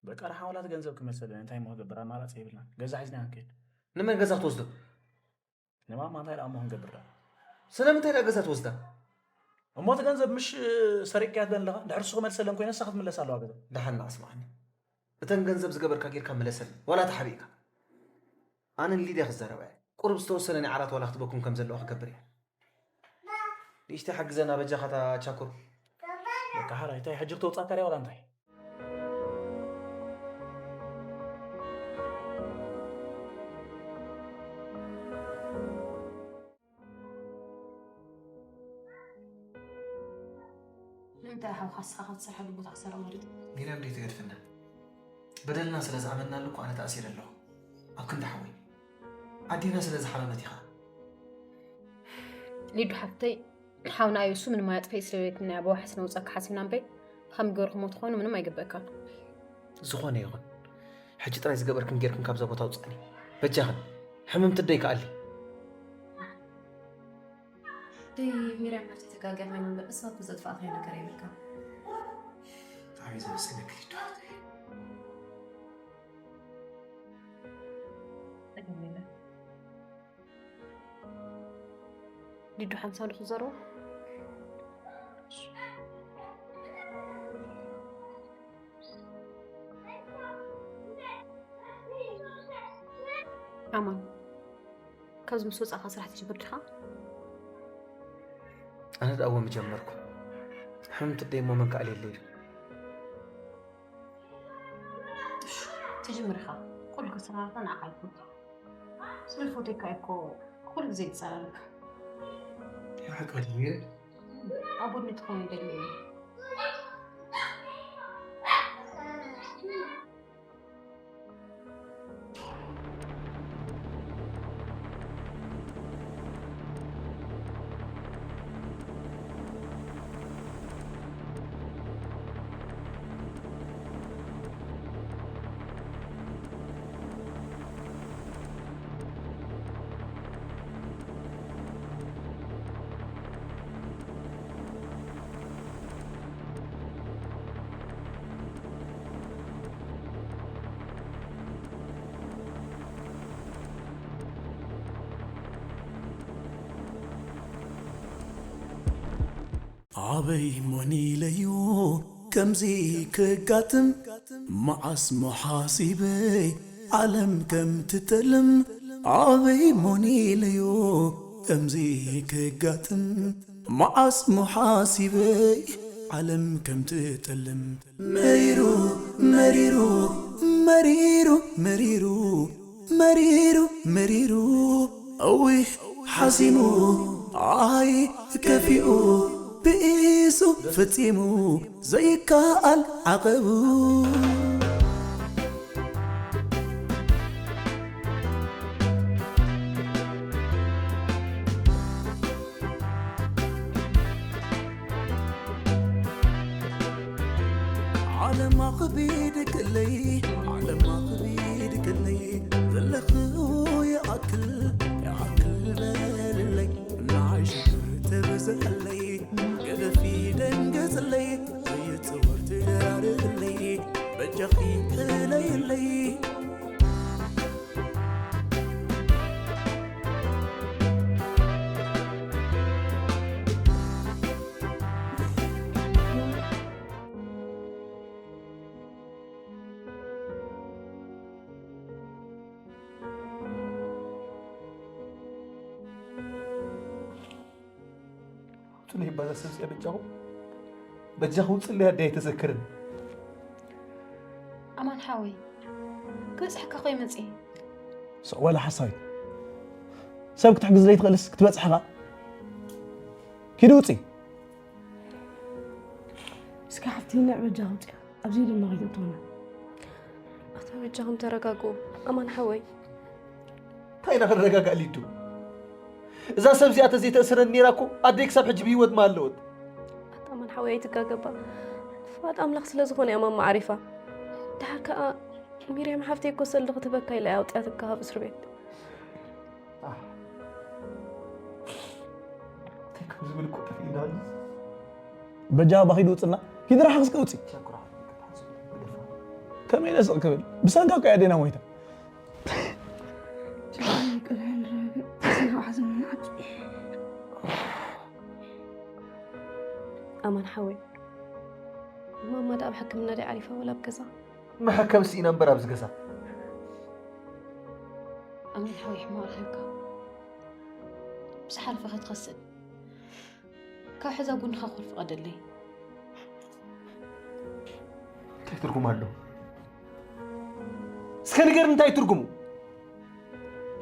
በቃ ደሓን ዋላ እቲ ገንዘብ ክመልሰልና እንታይ እሞ ክገብር ኣማራፂ የብልና። ገዛ ሒዝና ክንከይድ። ንመን ገዛ ክትወስዶ? ንማማ እንታይ ደኣ እሞ ክንገብር ደኣ? ስለምንታይ ደኣ ገዛ ትወስዳ? እሞ እቲ ገንዘብ ምሽ ሰሪቅካያ ትብለኒ ኣለኻ? ድሕር እሱ ክመልሰለን ኮይነ ንሳ ክትምለስ ኣለዋ ገዛ። ደሓን ንዓ ስምዓኒ። እተን ገንዘብ ዝገበርካ ጌርካ ምለሰለን። ዋላ ተሓቢእካ። ኣነን ሊድያ ክዛረባ እየ። ቁሩብ ዝተወሰነ ናይ ዓራት ዋላ ክትበኩም ከም ዘለዋ ክገብር እየ። ንእሽተይ ሓግዘና በጃኻ እታ ቻኩር። በቃ ሓራይ እንታይ ሕጂ ክተውጻካ ድያ ዋላ እንታይ? ንምንታይ ሓውካ ንስኻ ካብ ትሰርሐሉ ቦታ ክሰርቕ መሪጹ? ሚርያም ደይ ትገድፍና። በደልና ስለ ዝኣመንናሉ እኮ ኣነ ተኣሲረ ኣለኹ። ኣብ ክንዲ ሓወይ። ኣዴና ስለ ዝሓመመት ኢኻ። ሊዱ ሓፍተይ ሓውና እዩ እሱ ምንም ኣያጥፈይ ስለ ዘይብልና እያ ብዋሕስ ነውፀካ ሓሲብና እምበይ ከም ገርኩሞ ተኾይኑ ምንም ኣይግበእካን። ዝኾነ ይኹን ሕጂ ጥራይ ዝገበርክን ጌርክን ካብዛ ቦታ ኣውፅኣኒ በጃኽን። ሕምምቲ ኣደይ ከኣሊ። ደይ ሚርያም ናብቲ ተጋገ ኮይና እምበር ንስኻ እኮ ዘጥፋእካዮ ነገር የብልካ። ብጣዕሚ ዘመስግነኪ ሊዱ ሓፍተይ። ጸገም የለን። ሊዱ ሓንሳብ ዶ ክዘርቦ? ኣማን፣ ካብዚ ምስ ወጻእካ ስራሕ ትጅምር ዲኻ? ኣነ ደኣ እወ ምጀመርኩ። ሕምቲ ደይ እሞ መን ከኣልየለይ እዩ? እሺ፣ ትጅምር ኢኻ። ኩሉ ከሰራርሖ ንዓኻ ይኹን። ስለ ዝፈትየካ እኮ ኩሉ ግዜ ይጸላለካ። ሓቂ ድዩ? ኣብ ጎድኒ ትኸውን ይደሊ እየ። ኣበይ ሞኒለዩ ከምዚ ክጋጥም፣ መዓስ መሓሲበይ ዓለም ከም ትጠልም። ኣበይ ሞኒለዩ ከምዚ ክጋጥም፣ መዓስ መሓሲበይ ዓለም ከም ትጠልም። መሪሩ መሪሩ መሪሩ መሪሩ መሪሩ መሪሩ እዊሕ ሓሲሙ ኣይ ከፊኡ ብኢሱ ፈጺሙ ዘይከኣል ዓቐቡ። ዓለማ ክቢድ ክለይ ዓለማ ክቢድ ክለይ ዘለኽዎ ይኣክል ይኣክል በልለይ። ንዓይ ሽግር ተብዝሐለይ ገደፊ ደንገጽለይ ዘይጽወር ትደራርብለይ በጃኺ ሕለይለይ። ውጹለይ እባ እዛ ሰብ እዚኣ በጃኹም። በጃኹም ውጹለይ ኣደይ ኣይተዘክርን። ኣማን ሓወይ፣ ክበጽሐካ እኮ እየ መጺኤ። ስቕ በላ ሓሳዊት። ሰብ ክትሕግዝ ዘይትኽእልስ ክትበጽሕ ኢኻ? ኪዲ ውጺ። እስከ ሓፍተይ ንዕ በጃ ውጽያ። ኣብዚ ድማ ከይትእትወና። ኣታ በጃኹም ተረጋግኡ። ኣማን ሓወይ። እንታይ ኢና ክንረጋጋእ ሊዱ? እዛ ሰብ እዚኣ ተዘይተእስረኒ ነይራ እኮ ኣደይ ክሳብ ሕጂ ብህይወት ምሃለወት። ኣታ ኣማን ሓወይ ኣይትጋገባ። ፍቓድ ኣምላኽ ስለ ዝኾነ እያ ማማ ዓሪፋ። ደሓር ከኣ ሚርያም ሓፍተይ እኮ ሰልዲ ክትበካ ኢላ እያ ኣውጽያትካ ካብ እስር ቤት። ኣህ። እንታይ ከም ዝብል እኮ ጠፊእና ኣሎ። በጃ ባኺድ ውጽና። ኪድ ርሓቕ እስከ ውጺ። ከመይ ኢለ ስቕ ክብል? ብሰንካ እኮ እያ ኣዴና ሞይታ። ኣማን ሓወይ፣ ማማ ደኣ ኣብ ሕክምና ድያ ዓሪፋ ወላ ኣብ ገዛ? መሐከም ስኢና እምበር ኣብዚ ገዛ። ኣማን ሓወይ፣ ሕማቕ ረኺብካ። ምስ ሓለፈ ክትኸስን ካብ ሕዛ ጎንኻ ክኾን ፍቐደለይ። እንታይ ትርጉም ኣለዎ? እስከ ንገርኒ እንታይ ትርጉሙ?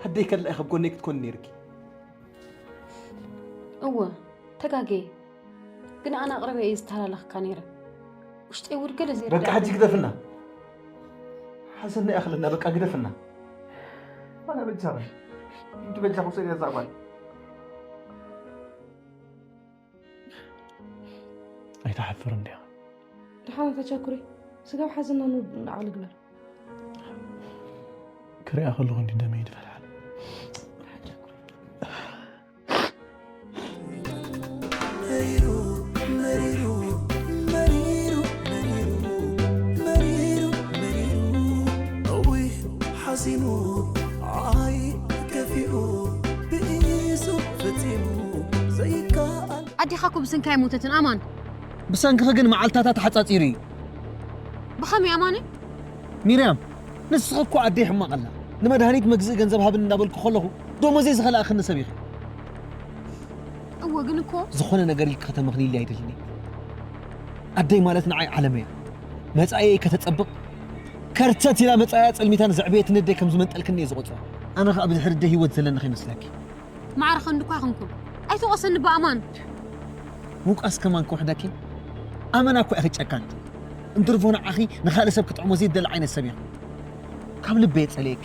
ኣደይ ከላ ኢኺ ኣብ ጎነይ ክትኮኒ ነይርኪ። እወ፣ ተጋግየ። ግን ኣነ ኣቕርበ እየ ዝተሃላለኽካ ነይረ። ውሽጠይ እውን ገለ በቃ ዘይርዳእ ሕጂ ግደፍና። ሓዘንና ይኣኽለና፣ በቃ ግደፍና። ኣነ በጃኺ። እንዲ በጃኹ ውሰድያ እዛ ጓል። ኣይትሓፍርን ዲኻ? ደሓን ተቸኩሪ። ስጋብ ሓዘንና ንዓሊ ግበር። ክሪኣ ከለኹ እንዲ ደመይ ይፈልሓል። መሪሩ፣ መሪሩ፣ መሪሩ፣ መሪሩ፣ መሪሩ፣ መሪሩ፣ እውይ ሓዚኑ፣ ኣይ ኣዴኻ እኮ ብሰንካ ኣይሞተትን ኣማን። ብሰንክኺ ግን መዓልታታ ተሓጻጺሩ እዩ። ብኸመይ ኣማን? ሚርያም፣ ንስኺ እኮ ኣደይ ሕማቕ ኣላ። ንመድሃኒት መግዝኢ ገንዘብ ሃብኒ እናበልኩ ከለኹ ደሞዘይ ዝኸልኣኽኒ ሰብ ኢኺ። እወ ግን እኮ ዝኾነ ነገር ኢልኪ ከተመኽንይለይ ኣይደልን እየ። ኣደይ ማለት ንዓይ ዓለመይ እያ። መጻኢየይ ከተጸብቕ ከርተት ኢላ መጻኢያ ጸልሚታ ንዘዕበየትኒ ኣደይ ከም ዝመንጠልክኒ እየ ዝቖጽሮ። ኣነ ኸኣ ብድሕሪ ኣደይ ህይወት ዘለኒ ከይመስለኪ። ማዕረ ኸንዲ እኳ ኣይኹንኩን። ኣይትወቕሰኒ ብኣማን። ምውቃስ ከማን ክውሕደኪ? ኣመና እኮ ኢኺ ጨካን። እንትርፎ ንዓኺ ንኻልእ ሰብ ክጥዕሞ ዘይደሊ ዓይነት ሰብ ኢኺ። ካብ ልበይ የጸልየኪ።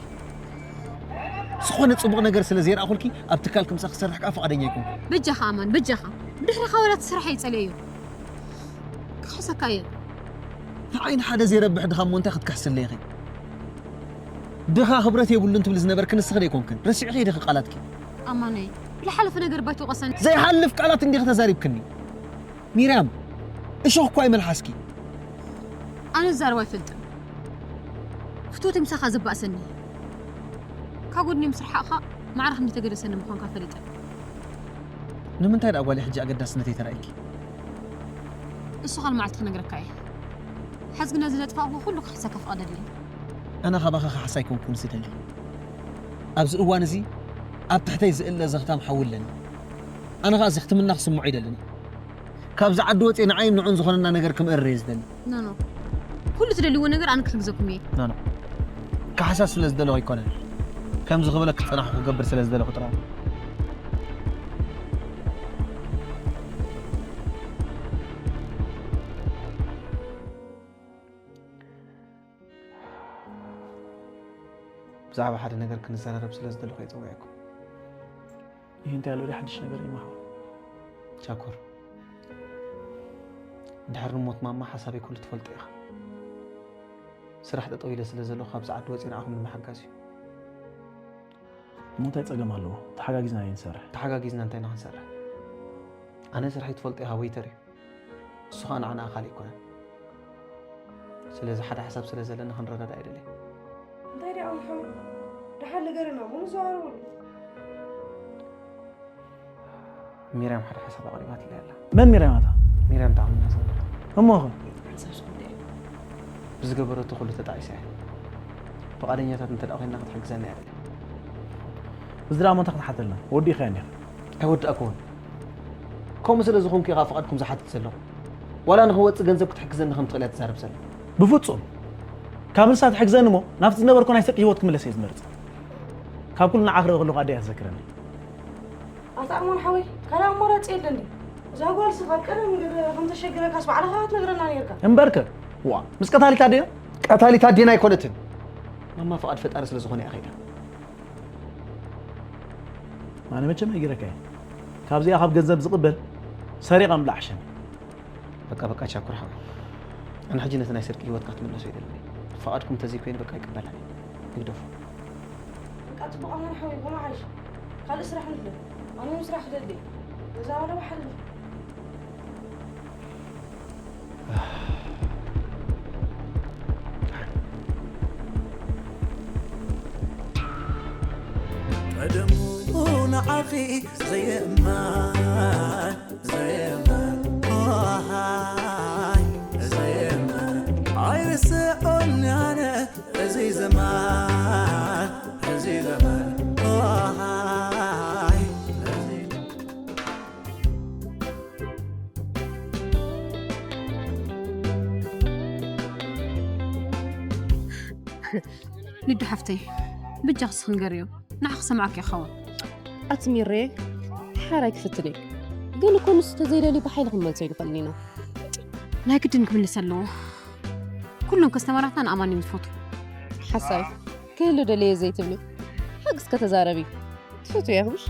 ዝኾነ ጽቡቕ ነገር ስለ ዘይረኣኹልኪ ኣብ ትካልኪ ምሳኺ ክሰርሕ ከኣ ፍቓደኛ ኣይኮንኩን። በጃኻ ኣማን፣ በጃኻ። ብድሕሪኻ ወላ እቲ ስራሕ እየ ጸልየዮ። ክኽሕሰካ እየ። ንዓይ ንሓደ ዘይረብሕ ድኻ እሞ እንታይ ክትክሕስለይ ኢኺ? ድኻ ክብረት የብሉን ትብሊ ዝነበርኪ ንስኺ ዶ ኣይኮንክን? ረሲዕኺ ዲኺ ቃላትኪ? ኣማነይ፣ ብዝሓለፈ ነገር ባይትወቐሰኒ። ዘይሓልፍ ቃላት እንዲኺ ተዛሪብክኒ። ሚርያም፣ እሾኽ እኳ ኣይመልሓስኪ። ኣነ ዝዛረብ ኣይፈልጥን። ፍትወተይ ምሳኻ ዘባእሰኒ። ካብ ጎድኒ ምስ ረሓቕካ ማዕረ ክንዲ ተገደሰኒ ምዃንካ ፈሊጠ። ንምንታይ ደኣ ጓለይ ሕጂ ኣገዳስነተይ ተራእይኪ? እሱ ካልእ መዓልቲ ክነግረካ እየ። ሕዚ ግን ነዚ ዘጥፋእኩ ኩሉ ክሕሰካ ፍቐደለይ። ኣነ ካባኺ ክሓስ ኣይኮንኩን ዝደሊ። ኣብዚ እዋን እዚ ኣብ ትሕተይ ዝእለ ዘኽታም ሓዊ ኣለኒ። ኣነ ኸኣ እዚ ሕትምና ክስምዖ ኣይደልን። ካብዚ ዓዲ ወፅየ ንዓይን ንዑን ዝኾነና ነገር ክምእርር እየ ዝደሊ። ኖኖ፣ ኩሉ ትደልይዎ ነገር ኣነ ክሕግዘኩም እየ። ኖኖ፣ ካሕሳ ስለ ዝደለኹ ኣይኮነን። ከምዚ ክብለኪ ዝፀናሕኹ ክገብር ስለ ዝደለኹ ጥራይ። ብዛዕባ ሓደ ነገር ክንዘራረብ ስለ ዝደለኹ እየ ፀዊዐኩም። ይህ እንታይ ያለው ሓድሽ ነገር እዩ ማሓው? ቻኮር፣ ድሕሪ ንሞት ማማ ሓሳበይ ኩሉ ትፈልጦ ኢኻ። ስራሕ ጠጠው ኢለ ስለ ዘለኹ ካብዚ ዓዲ ወፂአ ንዓኹም ንምሕጋዝ እዩ። እሞ እንታይ ጸገም ኣለዎ? ተሓጋጊዝና እየ ንሰርሕ። ተሓጋጊዝና እንታይ ኢና ክንሰርሕ? ኣነ ስርሐይ ትፈልጦ ኢኻ፣ ዌይተር እዩ። እሱ ኸኣ ንዓና ኣኻሊ ኣይኮነን። ስለዚ ሓደ ሓሳብ ስለ ዘለና ክንረዳዳእ ይደሊ። እንታይ ደኣ ምሓው? ደሓን ንገረና እሞ ንዘራረበሉ። ሚርያም ሓደ ሓሳብ ኣቕሪባትለይ ኣላ። መን ሚርያም ኣታ? ሚርያም ተኣምና ዘላ። እሞ ኸ? ሓንሳብ ሽጉርቲ እያ። ብዝገበረቶ ኩሉ ተጣዒሳ እያ። ፍቓደኛታት እንተ ደኣ ኮይና ክትሕግዘና እያ ደልያ። እዚ ደኣ እሞ እንታይ ክትሓተልና? ወዲእኻያ እንዲኻ። ኣይወዳእክዎን። ከምኡ ስለ ዝኾንኩ እየ ኸኣ ፍቓድኩም ዝሓትት ዘለኹ። ዋላ ንኽወጽእ ገንዘብ ክትሕግዘኒ ከም ትኽእል እያ ትዛረብ ዘላ። ብፍጹም። ካብ ንሳ ትሕግዘኒ እሞ ናብቲ ዝነበርኩ ናይ ስርቂ ህይወት ክምለስ እየ ዝመርጽ። ካብ ኩሉ ንዓኺ ርእ ከለኹ ኣደይ እያ ትዘክረኒ። ኣታ ኣማን ሓወይ፣ ካልእ ኣማራጺ የለን ድዩ? እዛ ጓልሲ ካብ ቀደም ገለ ከም ተሸግረካስ ባዕልኻ ክትነግረና ነይርካ። እምበርከ፣ ዋ፣ ምስ ቀታሊት ኣዴና? ቀታሊት ኣዴና ኣይኮነትን። ማማ ፍቓድ ፈጣሪ ስለ ዝኾነ እያ ከይዳ። ኣነ መቸም ነጊረካ እየ። ካብዚኣ ካብ ገንዘብ ዝቕበል ሰሪቐ ምብላዕ ሕሸኒ። በቃ በቃ ቻኩር ሓወይ፣ ኣነ ሕጂ ነቲ ናይ ስርቂ ህይወትካ ክትምለሶ ይደሊ። ፍቓድኩም እንተዘይኮይኑ በቃ ኣይቅበላን እየ። ይግደፎ። በቃ ጽቡቕ ኣማን ሓወይ፣ ብመዓሽ ካልእ ስራሕ ንድለ። ኣነ እውን ስራሕ ክደሊ። ገዛ ዋላ ዋሓደ ቀደሙ ንዓኺ ዘየእማን ዘየእማን ኣሃይ ዘየእማን ኣይርስዖን ኣነ እዚ ዘማን እዚ ዘማን ኣሃይ እዚ ሊዱ ሓፍተይ፣ ብጃኽስ ክንገርዮ ንዓ ክሰምዓኪ ይኸውን። ኣቲ ሚሬ፣ ሓራይ ክፍትን እየ። ግን እኮ ንሱ ተዘይደልዩ ብሓይሊ ክንመልሶ ኣይንኽእልን ኢና። ናይ ግድን ክምልስ ኣለዎ። ኩሎም ከስተመራትና ንኣማን እዮም ዝፈትዉ። ሓሳይ ክህሉ ደለየ ዘይትብሊ ሓቂ እስከ ተዛረቢ። ትፈትውያ ምሽ?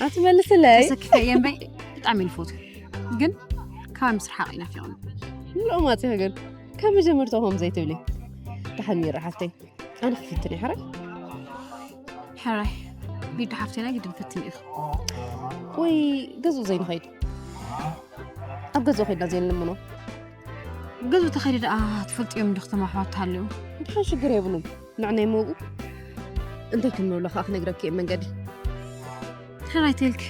ኣትመልስለይ። ተሰኪፈ እየ እምበይ ብጣዕሚ እየ ዝፈትዎ። ግን ካባይ ምስርሓቕ እዩ ናፊቑኒ። ሎማት ኢኺ ግን ካብ መጀመርታኡ ከምኡ ዘይትብሊ። ደሓን ሚራ ሓፍተይ። ኣነ ክፍትን እየ ሕራይ። ሕራይ ሊዱ ሓፍተይ ናይ ግድን ፈትኒ ኢኺ። ወይ ገዝኡ ዘይንኸይድ? ኣብ ገዝኡ ኸይድና ዘይንልምኖ? ገዝኡ ተኸይደ ደኣ ትፈልጥዮም እንዶ ከተማ ኣሕዋት ተሃልዩ። ደሓን ሽግር የብሉን። ንዕናይ መውኡ እንታይ ከም ንብሎ ከኣ ክነግረኪ እየ መንገዲ። ሕራይ ተልክ።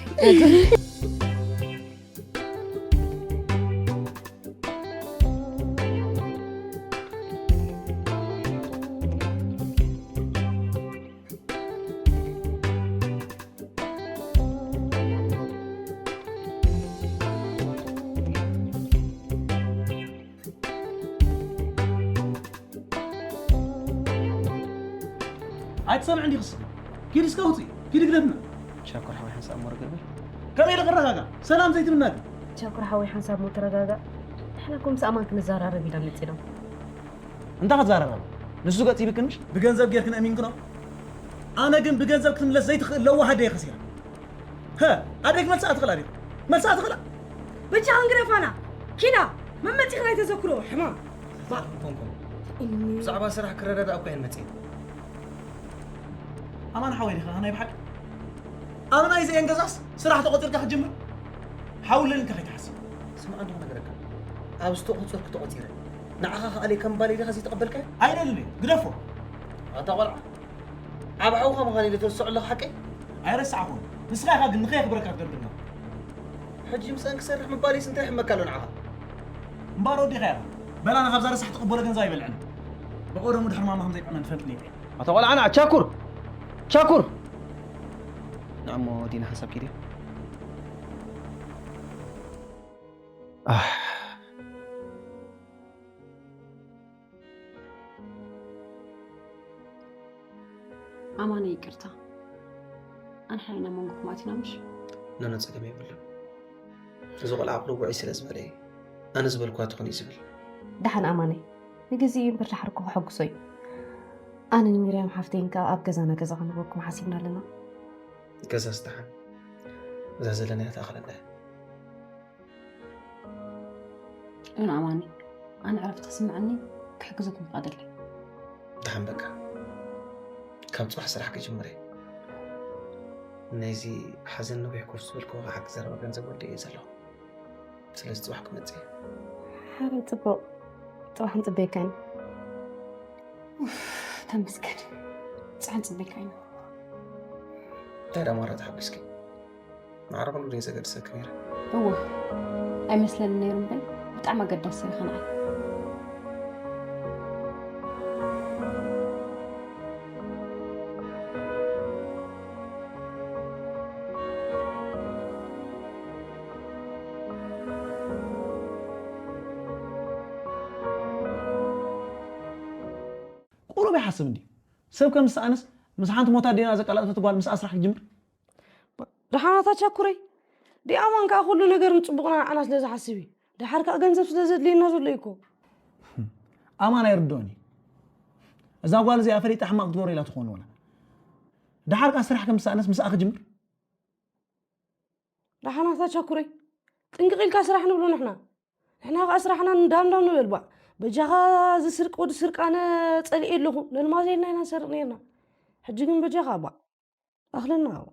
ኣይትሰምዕን ዲኽስ? ኪድ እስከ ውፅእ፣ ኪድ ግደፍና። ቻኩር ሓወይ ሓንሳብ እሞ ርግእ በል። ከመይ ኢለ ክረጋጋእ? ሰላም ዘይትብልና ግን። ቻኩር ሓወይ ሓንሳብ እሞ ተረጋጋእ። ንሕና እኮ ምስ ኣማን ክንዘራረብ ኢና መፂና። እንታይ ክትዘራረባ? ንሱ ገፂ ይብክን ምሽ? ብገንዘብ ጌርክን ኣሚንክኖ? ኣነ ግን ብገንዘብ ክትምለስ ዘይትኽእል ለዋህ ኣደ እየ ከሲራ። ሀ፣ ኣደይ ክመልሳ ትኽእላ ዲኹ? መልሳ ትኽእላ? በጃ ክንግደፋና። ኪዳ፣ መመፂ ክናይ ተዘክሮ ሕማም። ኮንኩም ብዛዕባ ስራሕ ክረዳዳ እኮ እየን መፅየን። ኣማን ሓወይ ዲኻ ናይ ብሓቂ? ኣብ ናይ ዘየን ገዛስ ስራሕ ተቆፂርካ ክትጅምር ሓውለል ኢልካ ከይትሓስብ። ስማዕ እንዶ ክነግረካ፣ ኣብ ዝተቆፀርኩ ተቆፂረ ንዓኻ ከኣለይ ከም ባለይ ዲኻ ዘይተቐበልካዮ? ኣይደልን፣ ግደፎ። ኣታ ቆልዓ፣ ዓብ ሓውኻ ምዃን ኢለ ትርስዖ ኣለኻ ሓቀይ? ኣይረሳዕኹን። ንስኻ ኢኻ ግን ንኸየኽብረካ ትገብርና። ሕጂ ምስኣን ክሰርሕ ምባልስ እንታይ ይሕመካ ኣሎ ንዓኻ? እምበኣር ወዲኻ ኢኻ። በላና ካብዛ ረሳሕ ትቕበሎ ገንዘብ ኣይበልዕን። ብቐደሙ ድሕሪ ማማ ከም ዘይጥዕመን ትፈልጥኒ ኢኻ። ኣታ ቆልዓ ንዓ ቻኩር! ቻኩር! ንዓሞ ዲና ሓሳብ ኪድ ኣማነ ይቅርታ ኣንሕና ኢና መንጎኩም ኣቲና ምሽ ኖኖ ፀገም የብሉን። እዚ ቆልዓ ኣቕርብ ውዑይ ስለ ዝበለ እዩ ኣነ ዝበልኩዋ ትኹን እዩ ዝብል። ደሓን ኣማነይ ንግዜኡ እምበር ዳሕር እኮ ከሐጉሶ እዩ። ኣነ ንሚርያም ሓፍተይን ከኣ ኣብ ገዛና ገዛ ክንህበኩም ሓሲብና ኣለና። ገዛስ ደሓን እዛ ዘለናያ ትኣኽለና እያ። ዮን ኣማኒ ኣነ ዕረፍቲ ክስምዐኒ ክሕግዘኩም ፍቓደለይ። ደሓን በቃ ካብ ፅባሕ ስራሕ ክጅምር እየ። ናይዚ ሓዘን ነዊሕ ኮፍ ዝበልክዎ ክሓግዝ ዘረባ ገንዘብ ወደ እየ ዘለኹ። ስለዚ ፅባሕ ክመፅእ እየ። ሓረ ፅቡቕ ፅባሕ ንፅበየካ ኢና። ተመስገን ፅባሕ ንፅበየካ ኢና። እንታይ ደኣ ማራ ተሓጒስኪ? ማዕረ ኩሉ ድየ ዘገድሰኪ ነይረ? እወ ኣይመስለኒ ነይሩ እምበይ ብጣዕሚ ኣገዳሲ ኢኻ ንዓይ። ቁሩብ ይሓስብ እንድዩ። ሰብ ከም ዝሰኣነስ ምስ ሓንቲ ሞት ኣዴና ዘቀላጠፈት ጓል ምስኣ ስራሕ ክጅምር? ደሓናታ ቻኩረይ ዲኣማን ከዓ ኩሉ ነገር ንፅቡቕና ንዓና ስለ ዝሓስብ እዩ። ደሓር ከዓ ገንዘብ ስለ ዘድልየና ዘሎ እዩ እኮ። ኣማን ኣይርድኦን እዩ። እዛ ጓል እዚኣ ፈሊጣ ሕማቕ ክትገብሮ ኢላ ትኾን ወላ። ደሓር ከዓ ስራሕ ከም ዝሰኣነስ ምስኣ ክጅምር? ደሓናታ ቻኩረይ ጥንቅቕ ኢልካ ስራሕ ንብሎ ንሕና። ንሕና ከዓ ስራሕና እንዳምዳም ንበል ባዕ። በጃኻ እዚ ስርቂ ወዲ ስርቂ ኣነ ፀሊኤ ኣለኹ። ለልማዘ ኢልና ኢና ንሰርቕ ነይርና። ሕጂ ግን በጃኻ ባዕ። ኣኽለና ባዕ።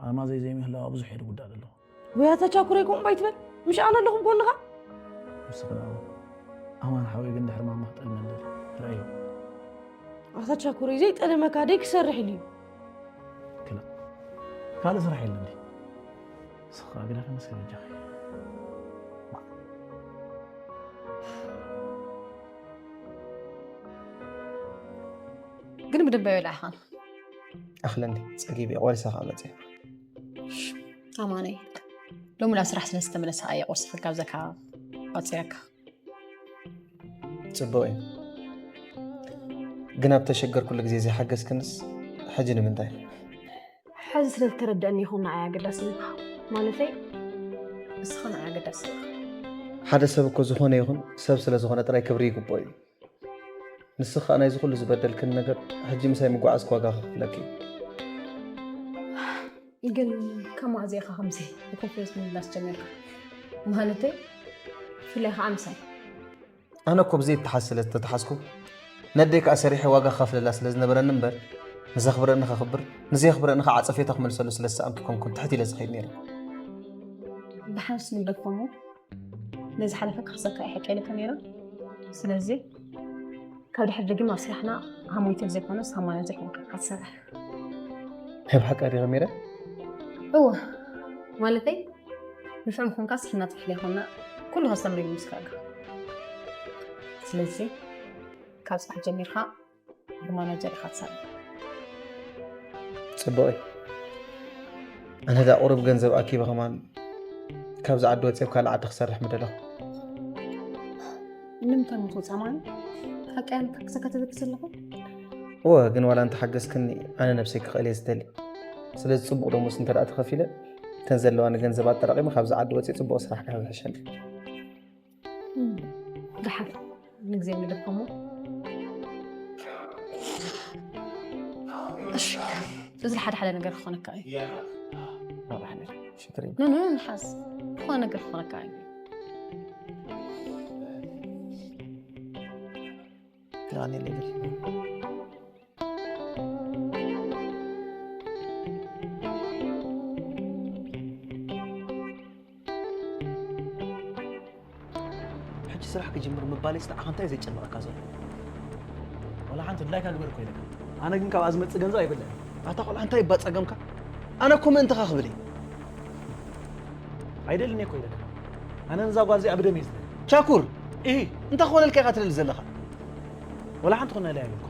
ኣማዘይ ዘይምህላዋ ብዙሕ እየ ዝጉዳእ ዘለኹ። ወይ ኣታ ቻኩረይ ከምኡ ኣይትበል። ምሽ ኣነ ኣለኹ ብጎንኻ። ምስክና ኣማን ሓወይ ግን ድሕሪ ማማ ክጠልመኒ ደሊ። ርኣዮ። ኣታ ቻኩረይ ዘይጠለመካ ደይ ክሰርሕ ኢሉ እዩ። ክላ ካልእ ስራሕ የለን ድዩ? ንስኻ ግደፈ መስገን በጃኺ። ግን ብደንቢ ኣይበላዕኻን። ኣኽለኒ ፀጊብ እየ ቆሪሰ ከዓ መፅየ። ኣማነይ ሎሚ ናብ ስራሕ ስለ ዝተመለስካ እየ ቁርሲ ክጋብዘካ ቀፂረካ። ፅቡቅ እዩ ግን ኣብ ተሸገርኩሉ ግዜ ዘይሓገዝክንስ ሕጂ ንምንታይ? ሕዚ ስለ ዝተረደእኒ ይኹን ንዓይ ኣገዳሲ ዝብሃ ማለተይ እስኻ ንዓይ ኣገዳሲ ኢኻ። ሓደ ሰብ እኮ ዝኾነ ይኹን ሰብ ስለ ዝኾነ ጥራይ ክብሪ ይግብኦ እዩ። ንስኻ ናይዚ ኩሉ ዝበደልክን ነገር ሕጂ ምሳይ ምጉዓዝ ዋጋ ከኽፍለኪ እዩ። ግን ከማእ ዜኻ ከምዚ ብኮንፊደንስ ምምላስ ጀሚርካ ማለተይ ብፍላይ ከዓ ምሳይ ኣነ እኮ ብዘይ ተሓዝ ስለ ዝተተሓዝኩ ነደይ ከዓ ሰሪሐ ዋጋ ክኸፍለላ ስለ ዝነበረኒ እምበር ንዘኽብረኒ ከኽብር ንዘየኽብረኒ ከዓ ዓፀፌታ ክመልሰሉ ስለ ዝሰኣንኩ ይኮንኩን ትሕት ኢለ ዝኸይድ ነይረ። ብሓንስ ንበልኮሞ ነዚ ሓለፈ ክኽሰካ እየ ሓቂ ኢለካ ነይረ። ስለዚ ካብ ድሕር ድግም ኣብ ስራሕና ሃሞይትን ዘይኮነስ ሃማኖት ዘይኮንካ ክትሰርሕ ናይ ብሓቂ ዲኺ ሚረ? እወ፣ ማለተይ ንፍዕ ምዃንካ ስሕና ትሕሊ ይኾና ኩሉ ከስተምሪ ምስካጋ። ስለዚ ካብ ጽባሕ ጀሚርካ ብማናጀር ኢኻ ትሰርሕ። ጽቡቕ እዩ። ኣነ ዳ ቁሩብ ገንዘብ ኣኪበ ከማን ካብዚ ዓዲ ወፂእ ኣብ ካልእ ዓዲ ክሰርሕ ምደለኹ። ንምንታይ ምትውፃእ ማለት ሓቀያን ክሕግዘካ ትብል ዘለኹ? እወ፣ ግን ዋላ እንተሓገዝክኒ ኣነ ነብሰይ ክኽእል እየ ዝደሊ። ስለዚ ጽቡቕ ደሞዝ እንተ ደኣ ተኸፊለ እተን ዘለዋኒ ገንዘብ ኣጠራቒመ ካብዚ ዓዲ ወፂእ ጽቡቕ ስራሕ ክሕዝ ይሕሸኒ። ደሓን ንግዜ ንልከሞ። እሺ፣ እዚ ሓደ ሓደ ነገር ክኾነካ እዩ። ሽክሪ ኖ ኖ ንሓዝ ዝኾነ ነገር ክኾነካ እዩ። ያኔ ነገር ሕጂ ስራሕ ክጅምር ምባለይ ስንዓኻ እንታይ እዩ ዘጨንቐካ ዘሎ? ወላ ሓንቲ ድላይካ ግበር እኮ ኢለካ። ኣነ ግን ካብኣ ዝመጽእ ገንዘብ ኣይብልዕን። ኣታ ቆልዓ እንታይ እባ ጸገምካ? ኣነ እኮ ምእንትኻ ክብል እየ። ኣይደልን እኮ ኢለካ። ኣነ ነዛ ጓል እዚኣ ብደም እየ ዝደሊ። ቻኩር! ኢሂ! እንታይ ክኾነልካ ኢኻ ትደሊ ዘለኻ? ወላ ሓንቲ ኮነ ኢለ ኣይብልኩኻ።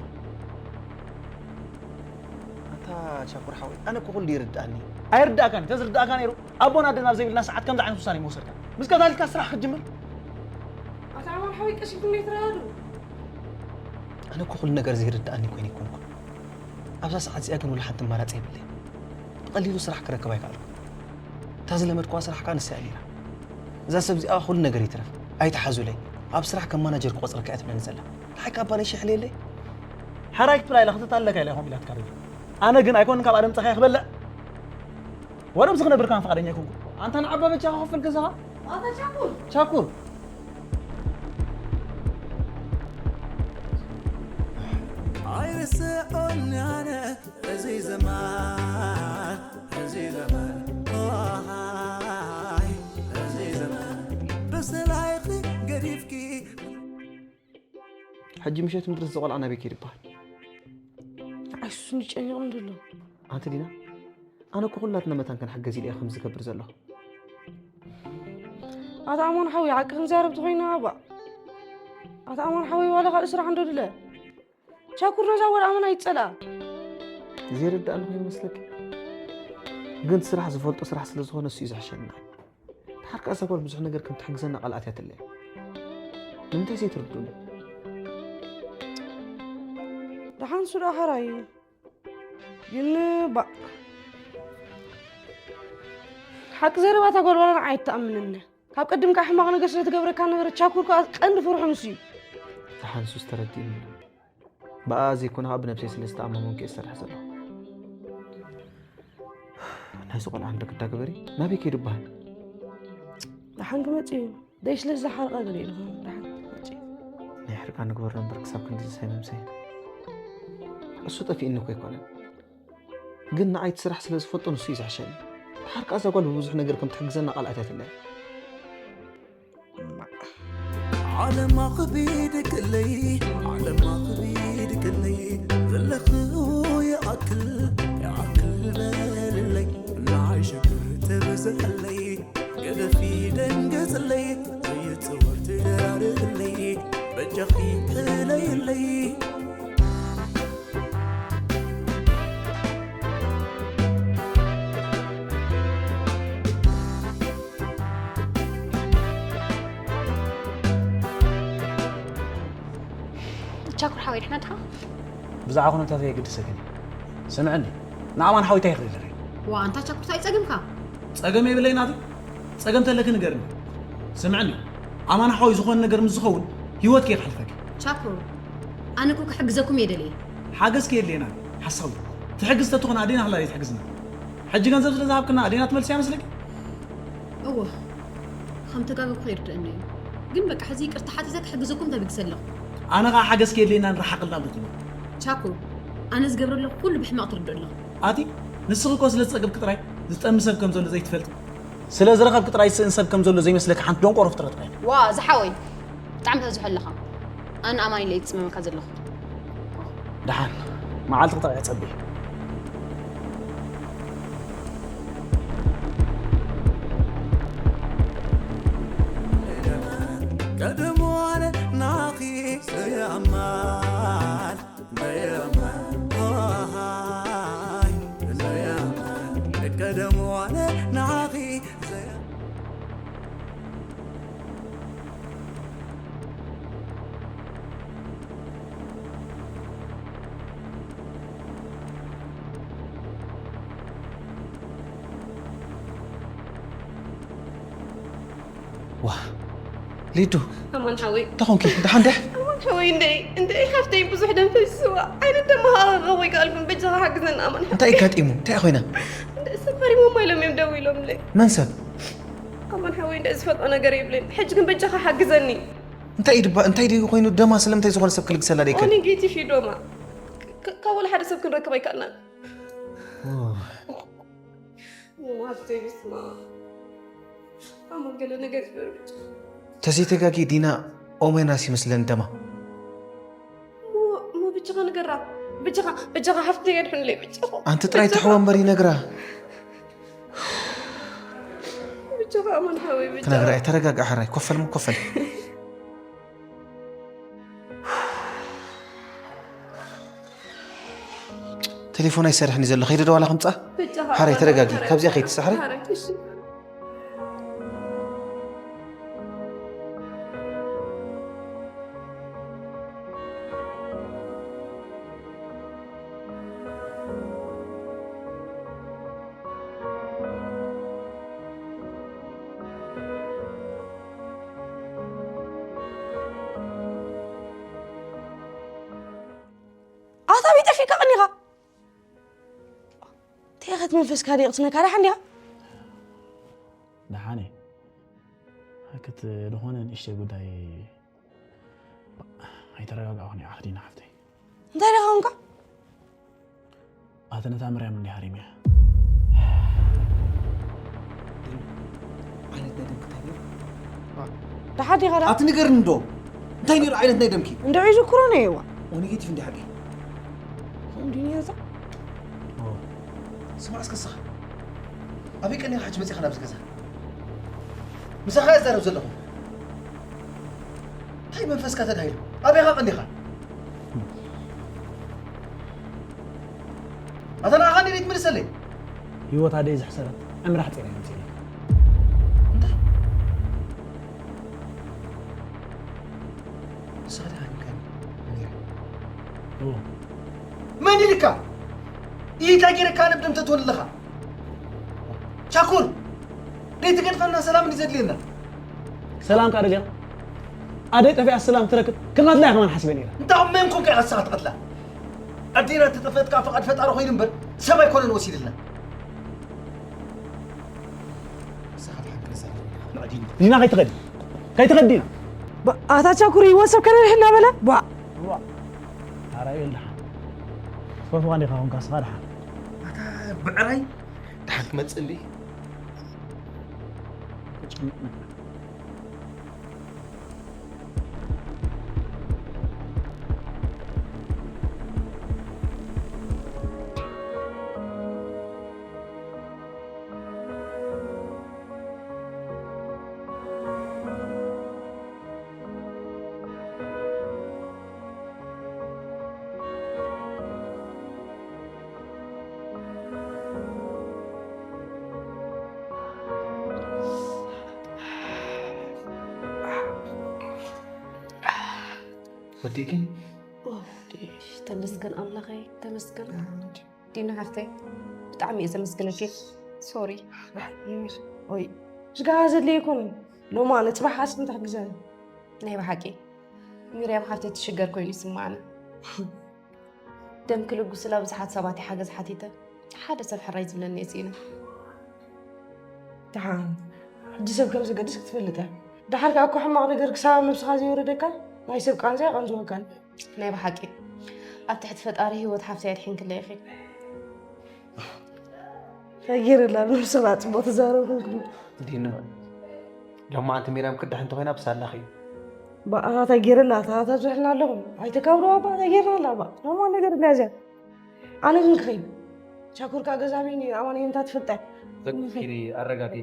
ኣታ ቻኩር ሓወይ፣ ኣነ እኮ ኩሉ ይርድኣኒ። ኣይርድኣካን፣ እንተዝርድኣካ ነይሩ ኣቦን ኣደን ኣብ ዘይብልና ሰዓት ከምዚ ዓይነት ውሳኔ ምወሰድካ። ምስ ቀታሊትካ ስራሕ ክትጅምር። ኣታ ኣማን ሓወይ ቀሺ ክንደይ ትረኣዱ? ኣነ እኮ ኩሉ ነገር ዘይርድኣኒ ኮይነ ኣይኮንኩን። ኣብዛ ሰዓት እዚኣ ግን ወላ ሓንቲ ኣማራጺ የብለይ። ብቐሊሉ ስራሕ ክረክብ ኣይከኣልኩን። እታ ዝለመድክዋ ስራሕ ከኣ ንሳ እያ ነይራ። እዛ ሰብ እዚኣ ኩሉ ነገር ይትረፍ ኣይትሓዙለይ። ኣብ ስራሕ ከም ማናጀር ክቆጽረካ እያ ትብለኒ ዘላ። ንዓይ ካብ ባለይ ሽሕ ለየለይ። ሓራይ ክትብላ ኢላ ክትታለካ ኢላ ከምኡ ኢላትካ ደላ። ኣነ ግን ኣይኮንን ካብ ኣደም ጸኻይ ክበልዕ። ወደምዚ ክነብር ከማን ፍቓደኛ ኣይኮንኩን። ኣንታ ንዓባ በጃኻ ክፈል ገዛኻ። ኣታ ቻኩር። ቻኩር። ኣይርስዖን ኣነ እዚ ዘመን፣ እዚ ዘመን፣ ኣይ፣ እዚ ዘመን፣ ብስላይኺ ገዲፍኪ። ሕጂ ምሸት ምድሪ እዚ ቆልዓ ናበይ ከይዱ ይበሃል? ኣይሱስ እንዲ ጨኒቑ እንድሎ። ኣንቲ ዲና፣ ኣነ እኮ ኩላትና መታን ክንሕገዝ ኢለ እየ ከምዚ ዝገብር ዘለኹ። ኣታ ኣማን ሓወይ፣ ሓቂ ክንዛረብ ተኾይና ኣባ። ኣታ ኣማን ሓወይ፣ ዋላ ካልእ ስራሕ እንዶ ድለ። ቻኩር ነዛ ወር ኣመና ይጸልኣ። ዘይርድኣኒ ኮይኑ መስለኪ? ግን ስራሕ ዝፈልጦ ስራሕ ስለ ዝኾነ እሱ እዩ ዝሕሸና። ድሓር ከኣ እዛ ጓል ብዙሕ ነገር ከም ትሕግዘና ቃል ኣትያትለይ። ንምንታይ ዘይትርድኡኒ? ደሓን ሱዳ ሓራይ። ግን ባ ሓቂ ዘረባታ ጓል ዋላ ንዓይ ኣይትኣምንን። ካብ ቀድም ከኣ ሕማቕ ነገር ስለ ትገብረካ ነበረ። ቻኩር ከኣ ቀንዲ ፍርሑ ንሱ እዩ። ደሓን እሱስ ተረዲኡኒ ኣሎ። ብኣ ዘይኮነ ከኣ ብነብሰይ ስለ ዝተኣማመንኩ እየ ዝሰርሕ ዘለኹ። ናይዚ ቆልዓ እንዶ ግዳ ግበሪ። ናበይ ከይዱ ይበሃል? ደሓን ክመጽእ እዩ። ደይ ስለ ዝሓርቐ ገለ ኢልኹ ደሓን ክመጽእ እዩ። ናይ ሕርቃን ንግበሮ እምበር ክሳብ ክንድዚ ሳይመምሰይ። እሱ ጠፊእኒ እኮ ኣይኮነን። ግን ንዓይ እቲ ስራሕ ስለ ዝፈልጦ ንሱ እዩ ዝሕሸኒ። ድሓር ከኣ እዛ ጓል ብብዙሕ ነገር ከም ትሕግዘና ቃል ኣትያትለይ። ዓለም ኣኽቢድክለይ፣ ዓለም ኣኽቢድክለይ፣ ዘለኽዎ ይኣክል፣ ይኣክል በልለይ፣ ንዓይ ሽግር ተብዝሐለይ፣ ገደፊ ደንገጽለይ፣ ዘይጽወር ትደራርብለይ፣ በጃኺ ሕለይለይ። ቻኩር ሓወይ፣ ድሕና ድኻ? ብዛዕባ ኩነታተይ የገድሰክን እዩ። ስምዕኒ፣ ንኣማን ሓወይ እንታይ ክብል ኣለኺ? ዋ፣ ኣንታ ቻኩር፣ እንታይ ጸገምካ? ጸገም የብለይ ናቲ። ጸገም ተለኪ ንገርኒ። ስምዕኒ፣ ኣማን ሓወይ ዝኾነ ነገር ምስ ዝኸውን ህይወትኪ እየ ክሕልፈኪ። ቻኩር፣ ኣነ እኮ ክሕግዘኩም እየ ደልየ። ሓገዝ ከየድልየና፣ ሓሳዊ። ትሕግዝ ተትኾን ኣዴና ህላ ዘይትሕግዝና። ሕጂ ገንዘብ ስለ ዝሃብክና ኣዴና ትመልስያ መስለኪ? እወ፣ ከም ተጋገኹ ይርድእኒ እዩ። ግን በቃ ሕዚ ይቅርታ ሓቲተ ክሕግዘኩም ተብግሰ ኣለኹ። ኣነ ኸዓ ሓገዝ ከየድልየና ንረሓቕልና ኣለኩ። ቻኩር፣ ኣነ ዝገብረ ኣለኹ ኩሉ ብሕማቕ ትርድእ ኣለኹ። ኣቲ፣ ንስኺ እኮ ስለ ዝጸገብኪ ጥራይ ዝጠሚ ሰብ ከም ዘሎ ዘይትፈልጢ። ስለ ዝረኸብኪ ጥራይ ዝስእን ሰብ ከም ዘሎ ዘይመስለኪ ሓንቲ ደንቆሮ ፍጥረት እኮ ኢኺ። ዋ ዝሓወይ፣ ብጣዕሚ ተብዝሖ ኣለኻ። ኣነ ኣማን ኢለ እየ ዝጽመመካ ዘለኹ። ደሓን፣ መዓልቲ ክተቕዒ ጸብይ። ቀደም ዋለ ናኺ ዘየማል ዘየማል ኣሃይ ዘየማል ቀደም ዋለ ናኺ ዘየ ዋ ሊዱ ኣማን ሓወይ እንታይ ኾንኪ? ደሓን ድያ? ኣማን ሓወይ እንደይ እንደይ ሓፍተይ ብዙሕ ደም ፈሲስዋ ዓይነት ደም ሃቐቐ ወይ ከኣልኩም በጃኻ ሓግዘና ኣማን ሓወይ እንታይ ኣጋጢሙ? እንታይ ኮይና? እንደይ ሰብ ፈሪሞማ ኢሎም እዮም ደው ኢሎምለይ መን ሰብ? ኣማን ሓወይ እንደይ ዝፈልጦ ነገር የብለይን ሕጂ ግን በጃኻ ሓግዘኒ እንታይ እዩ ድባ እንታይ ድዩ ኮይኑ ደማ ስለምንታይ ዝኾነ ሰብ ክልግሰላ ደይከ? ኦኒ ጌቲሽ እዩ ዶማ ክ- ካብ ወላ ሓደ ሰብ ክንረክብ ኣይከኣልናን ሓፍተይ ብስማ ኣማን ገለ ነገር ይበርብጭ ተዘይተጋጊ ዲና ኦሜናስ ይመስለኒ ደማ እሞ ብጃኻ ንገራ ብጃኻ ብጃኻ ሓፍተይ ኣድሕንለይ ብጃኻ ኣንቲ ጥራይ ትሕወ እምበር ይነግራ ብጃኻ ኣማን ሓወይ ብጃኻ ክነግራ እየ ተረጋግኣ ሓራይ ኮፈል ሞ ኮፈል ቴሌፎን ኣይሰርሕን እዩ ዘሎ ከይደ ደዋላ ክምፃ ሓራይ ተረጋጊ ካብዚኣ ከይትስሕሪ ኣታ ቤት ጠፊእካ ቀኒኻ ተኸት መንፈስካ ደቕስነካ ደሓን ዲኻ ደሓነ ክት ዝኾነ ንእሽተይ ጉዳይ ኣይተረጋጋኹን ኢኻ ክዲና ሓፍተይ እንታይ ደኻ ኾንካ ኣቲ ነታ መርያም እንዲ ሃሪምያ ዓይነት ናይ ደምኪ እንታይ ነይሩ? ደሓን ዲኻ ዳ ኣቲ ንገርኒ እንዶ እንታይ ነይሩ ዓይነት ናይ ደምኪ? እንድዒ ዝክሮ ነየዋ ኦ ኔጌቲቭ እንዲ ሓቂ እንዲኒያዛ ስማዕ እስከ ስኻ ኣበይ ቀኒኻ ሕጂ መፂኻ ናብዚ ገዛ ምሳኻ እዛረብ ዘለኹ እንታይ መንፈስካ ተዳሂሉ ኣበይኻ ቀኒኻ ኣታ ንዓኻ እንዴት ትምልሰለይ ህይወት ኣደይ ዘሕሰረት ዕምራ ሕፂራ እያ ምፅኢለይ እንታይ ንስኻ ዲኻ ሂብካኒ ነጊረ መን ኢልካ ኢታ ጌረካ ነብደም ተትወን ኣለኻ ቻኩር ደይትገድፈና ሰላም እንዲ ዘድልየና ሰላም ካ ደልያ ኣደይ ጠፊኣ ሰላም ትረክብ ክቐትላ እያ ከማን ሓሲበ ነይረ እንታይ መን ኮንካ ኢኻ ንስኻ ትቐትላ ኣዴና ተጠፈጥካ ፍቓድ ፈጣሪ ኮይኑ እምበር ሰብ ኣይኮነን ወሲድልና ንስኻ ድሓን ክንዛረብ ኢና ንዕዲን ዲና ከይትኸዲ ከይትኸዲ ዲና ኣታ ቻኩር ህይወት ሰብ ከነድሕና በለ ቧ ኣራይ በል ድሓን ትፈትዋ እንዲኻ ኮንካ ስኻ ድሓን ኣታ ብዕራይ ድሓን ክመፅእ እንዲ ወዲእኪ ተመስገን ኣምላኸይ ተመስገን ዲና ሓፍተይ ብጣዕሚ እየ ዘመስግነኪ ሶሪ ወይ ሽጋራ ዘድለየ ይኮኑ ሎማ ንፅባሕ ኣስም ተሕግዘኒ ናይ ብሓቂ ሚርያም ሓፍተይ ትሽገር ኮይኑ ይስማዓኒ ደም ክልጉስላ ብዙሓት ሰባት ሓገዝ ሓቲተ ሓደ ሰብ ሕራይ ዝብለኒ እየ ስኢነ ደሓን ሕጂ ሰብ ከም ዘገድስ ክትፈልጥ እያ ደሓር ከዓ እኮ ሕማቕ ነገር ክሳብ ነብስኻ ዘይወረደካ ናይ ሰብ ቃንዛ ይቐንዝወካን ናይ ብሓቂ ኣብ ትሕቲ ፈጣሪ ህይወት ሓፍተይ ኣድሒንክለይ ኢኺ ተጌርላ ነብስኻ ፅቡቕ ትዛረብ ኮንክሉ ዲና ሎማዓንቲ ሚርያም ክድሕን እንተኾይና ብሳላኺ እዩ ባኣ ተጌርላ ታታ ዝሕልና ኣለኹም ኣይተካብሩ ኣባ ተጌርላ ኣባ ኖማ ነገር እዚኣ ኣነ ግን ክኸይድ ቻኩርካ ገዛ ቤኒ ኣማን እንታይ ትፈልጣ ዘኪሪ ኣረጋጊ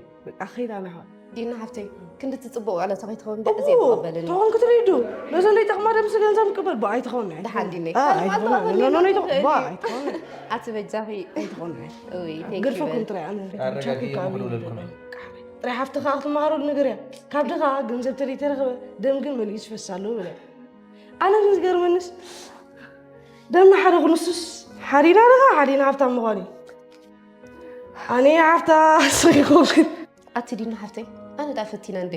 ኣኺዳ ኣለኻ ዲና ሓፍተይ፣ ክንዲ ትጽቡቕ ዕለታ ከይትኸውን ደቂ ዘይትቐበልን እዩ። ተኾን ክትርኢ ዶ? ነዞ ናይ ጠቕማ ደምሲ ገንዘብ ምቅበል ብኣይ ትኸውን ናይ። ደሓን ዲነይ። ኣይ ኣይትኾን። ኖ ኖ ኖ ኣይትኾን። ብኣይ ኣይትኾን። ኣቲ በጃኺ። ኣይትኾን ናይ። እይ፣ thank you ግርፈኩም በል። ጥራይ ኣነ። ኣረጋጊ ቻኩ እየ ካብ ክደውለልኩም እየ። ጥራይ ሓፍትኻ ክትመሃረሉ ነገር እያ። ካብ ድኻ ገንዘብ ተለይተረኸበ ደም ግን መሊኡ ዝፈስ ኣሎ ብለ። ኣነ ግን ዝገርመንስ ደምና ሓደ ክንሱስ ሓዲና ድኻ ሓዲና ሃብታም ምዃን እዩ። ኣነ ሓፍታ ሰይኮንክን ኣቲ ዲና ሓፍተይ ኣነ ዳ ፈቲና እንደ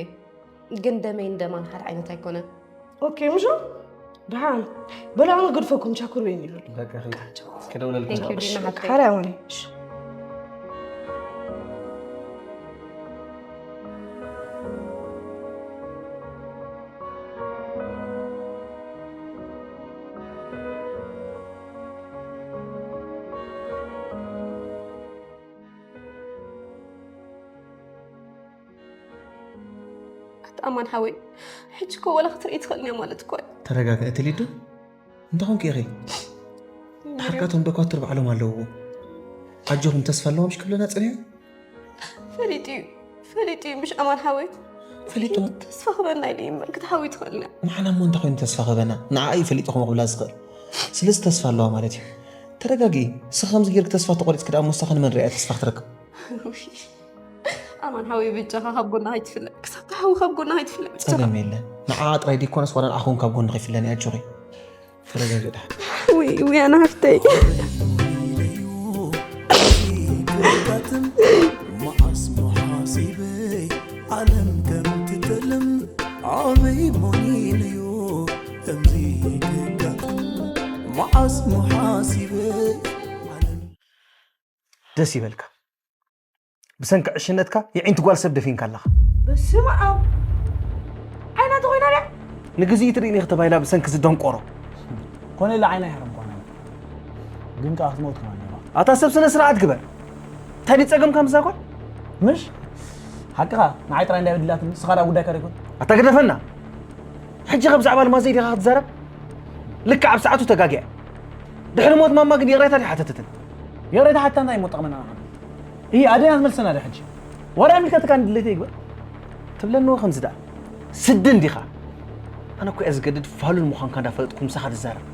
ግን ደመይን ደማን ሓደ ዓይነት ኣይኮነን። ኦኬ ምሾ ደሓን በላ ኣነ ገድፈኩም ቻኩር በይን ይብል። በቃ ኺድ። ክደውለልኩም። Thank you ዲና ሓፍተይ። ሓደ ኣማኒ። ኣቲ ኣማን ሓወይ ሕጂ እኮ ወላ ክትርኢ ትኽእልኒ ማለት እኮ እዩ። ተረጋግዒ እቲ ሊዱ። እንታይ ኾንኪ ኢኺ? ድሓርካቶም ዶኳትር ባዕሎም ኣለውዎ። ኣጆኹም ተስፋ ኣለዎም ሽክብለና ጽንሑ። ፈሊጡ እዩ ፈሊጡ እዩ ምሽ ኣማን ሓወይ። ፈሊጡ? ተስፋ ክበና ኢለ እምበር ክትሓዊ ትኽእልና። ንዓና እሞ እንታይ ኮይኑ ተስፋ ክበና? ንዓ እዩ ፈሊጡ ከምኡ ክብላ ዝኽእል። ስለዚ ተስፋ ኣለዋ ማለት እዩ። ተረጋጊ። ስኻ ከምዚ ጌርክ ተስፋ ተቆሪጽክ ደኣ እሞ ንሳኸ ንመን ሪኣ ተስፋ ክትረክብ? ኣማን ሓወይ ብጃኻ ካብ ጎና ከይትፍለ ክሳብ ትሓዊ ካብ ጎና ከይትፍለ ብጃኻ። ጸገም የለን። ንዓ ጥራይ ዲኮነስ ዋላ ንዓኹም ካብ ጎንኺ ፍለኒ ኣጆኺ። ተረጋግዳ። ውይ ውይ ኣነ ሃፍተይ። መዓስ መሓሲበይ ዓለም ከም ትጠልም ዓበይ ሞኒንዩ ከምዚ ክጋጥም መዓስ መሓሲበይ ዓለም ደስ ይበልካ። ብሰንኪ ዕሽነትካ የዒንቲ ጓል ሰብ ደፊንካ ኣለኻ። በስመ ኣብ ዓይና ተኾይና ድያ ንግዜኢ ትርእኒ ኢኺ ተባሂላ ብሰንኪ እዚ ደንቆሮ። ኮነ ኢለ ዓይና ይሕረም ኮነ ግን ከኣ ክትመውት ከማን ነይራ። ኣታ ሰብ ስነ ስርዓት ግበር። እንታይ ድዩ ጸገምካ ምስዛ ጓል? ምሽ ሓቅኻ ንዓይ ጥራይ እንዳይ በዲላትኒ ንስኻ ደኣ ጉዳይካ ዶ ኣይኮን? ኣታ ግደፈና። ሕጂ ከ ብዛዕባ ኣልማዘይ ዲኻ ክትዛረብ? ልክዕ ኣብ ሰዓቱ ተጋጊዐ። ድሕሪ ሞት ማማ ግን ይቕሬታ ድያ ሓተተትን? ይቕሬታ ሓታ እንታይ እሞ ጠቕመና ንዓና? እይ ኣደና ትመልሰና ዶ ሕጂ? ዋላ ይምልከተካ ንድሌተይ ይግበር። ትብለኒ ከምዚ ደኣ ስዲ እንዲኻ። ኣነ እኮ እየ ዝገድድ ፋሉል ምዃንካ እንዳፈለጥኩ ምሳኻ ዝዛረብ።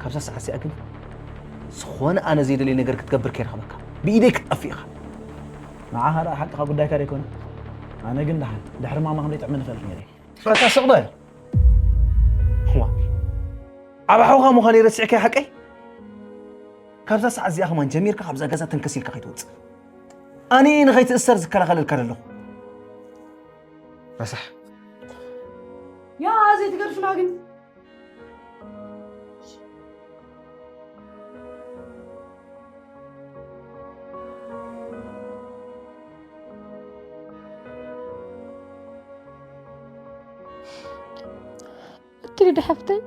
ካብዛ ሰዓት እዚኣ ግን ዝኾነ ኣነ ዘይደልዮ ነገር ክትገብር ከይረኽበካ። ብኢደይ ክትጠፍእ ኢኻ። ንዓኻ ደኣ ሓቅኻ ጉዳይካ ደይኮነ? ኣነ ግን ደሓን ድሕሪ ማማ ከም ዘይጥዕመኒ እፈልጥ ነይረ እየ። ኣታ ስቕ በል። እዋ ኣብ ሓውኻ ምዃነይ ረሲዕካዮ ሓቀይ? ካብዛ ሰዓት እዚኣ ከማን ጀሚርካ ካብዛ ገዛ ተንከስ ኢልካ ከይትወፅእ። ኣነ እየ ንኸይትእሰር ዝከላኸለልካ ዘለኹ። ረሳሕ። ያ ዘይትገርፍና ግን እትሪ ድሓፍተይ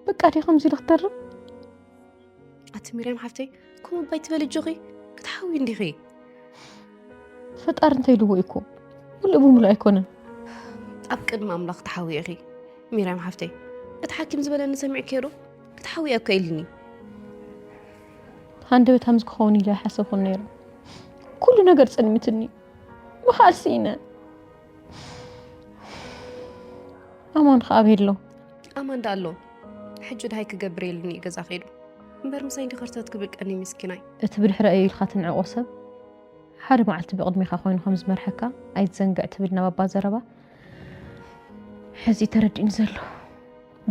በቃ ዲ ከምዚ ኢሉ ክተርም ኣቲ ሚርያም ሓፍተይ ከምኡ ባይ ትበል እጆኺ ክትሓዊ እንዲኺ ፈጣሪ እንታይ ኢልዎ እኮ ሙሉእ ብሙሉእ ኣይኮነን ኣብ ቅድሚ ኣምላኽ ትሓዊ ኢኺ ሚርያም ሓፍተይ እቲ ሓኪም ዝበለኒ ሰሚዕክዮ ዶ ክትሓዊ እኮ ኢልኒ ሃንደበት ሃምዚ ክኸውን ኢለ ኣይሓሰብኩን ነይረ ኩሉ ነገር ጸልሚትኒ ምኻል ስኢነ ኣማን ኸኣ ኣበይ ኣሎ ኣማን ዳ ኣሎ ሕጂ ድሃይ ክገብር የሉኒ እዩ ገዛ ከይዱ እምበር ምሳይ እንዲ ከርተት ክብል ቀኒ ምስኪናይ እቲ ብድሕረይ እዩ ኢልካ ትንዕቆ ሰብ ሓደ መዓልቲ ብቕድሚኻ ኮይኑ ከም ዝመርሐካ ኣይትዘንግዕ ትብል ናብ ኣባ ዘረባ ሕዚ ተረዲእኒ ዘሎ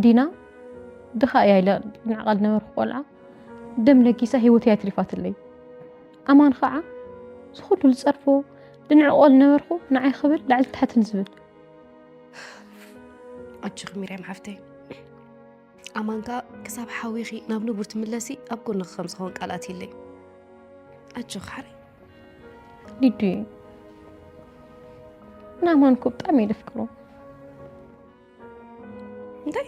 ዲና ድኻ እያ ኢለ ንዕቓ ዝነበርኩ ቆልዓ ደም ለጊሳ ህይወተይ ኣትሪፋትለይ ኣማን ኸዓ ዝኹሉ ዝጸርፎ ድንዕቆ ዝነበርኩ ንዓይ ክብል ላዕሊ ታሕትን ዝብል ኣጆኺ ሚርያም ሓፍተይ ኣማንካ ክሳብ ሓዊኺ ናብ ንቡር ትምለሲ ኣብ ጎንኺ ከም ዝኸውን ቃል ኣትይለይ ኣጆኺ ሓረይ ሊዱየ ንኣማን እኮ ብጣዕሚ እየ ዘፍቅሮ እንታይ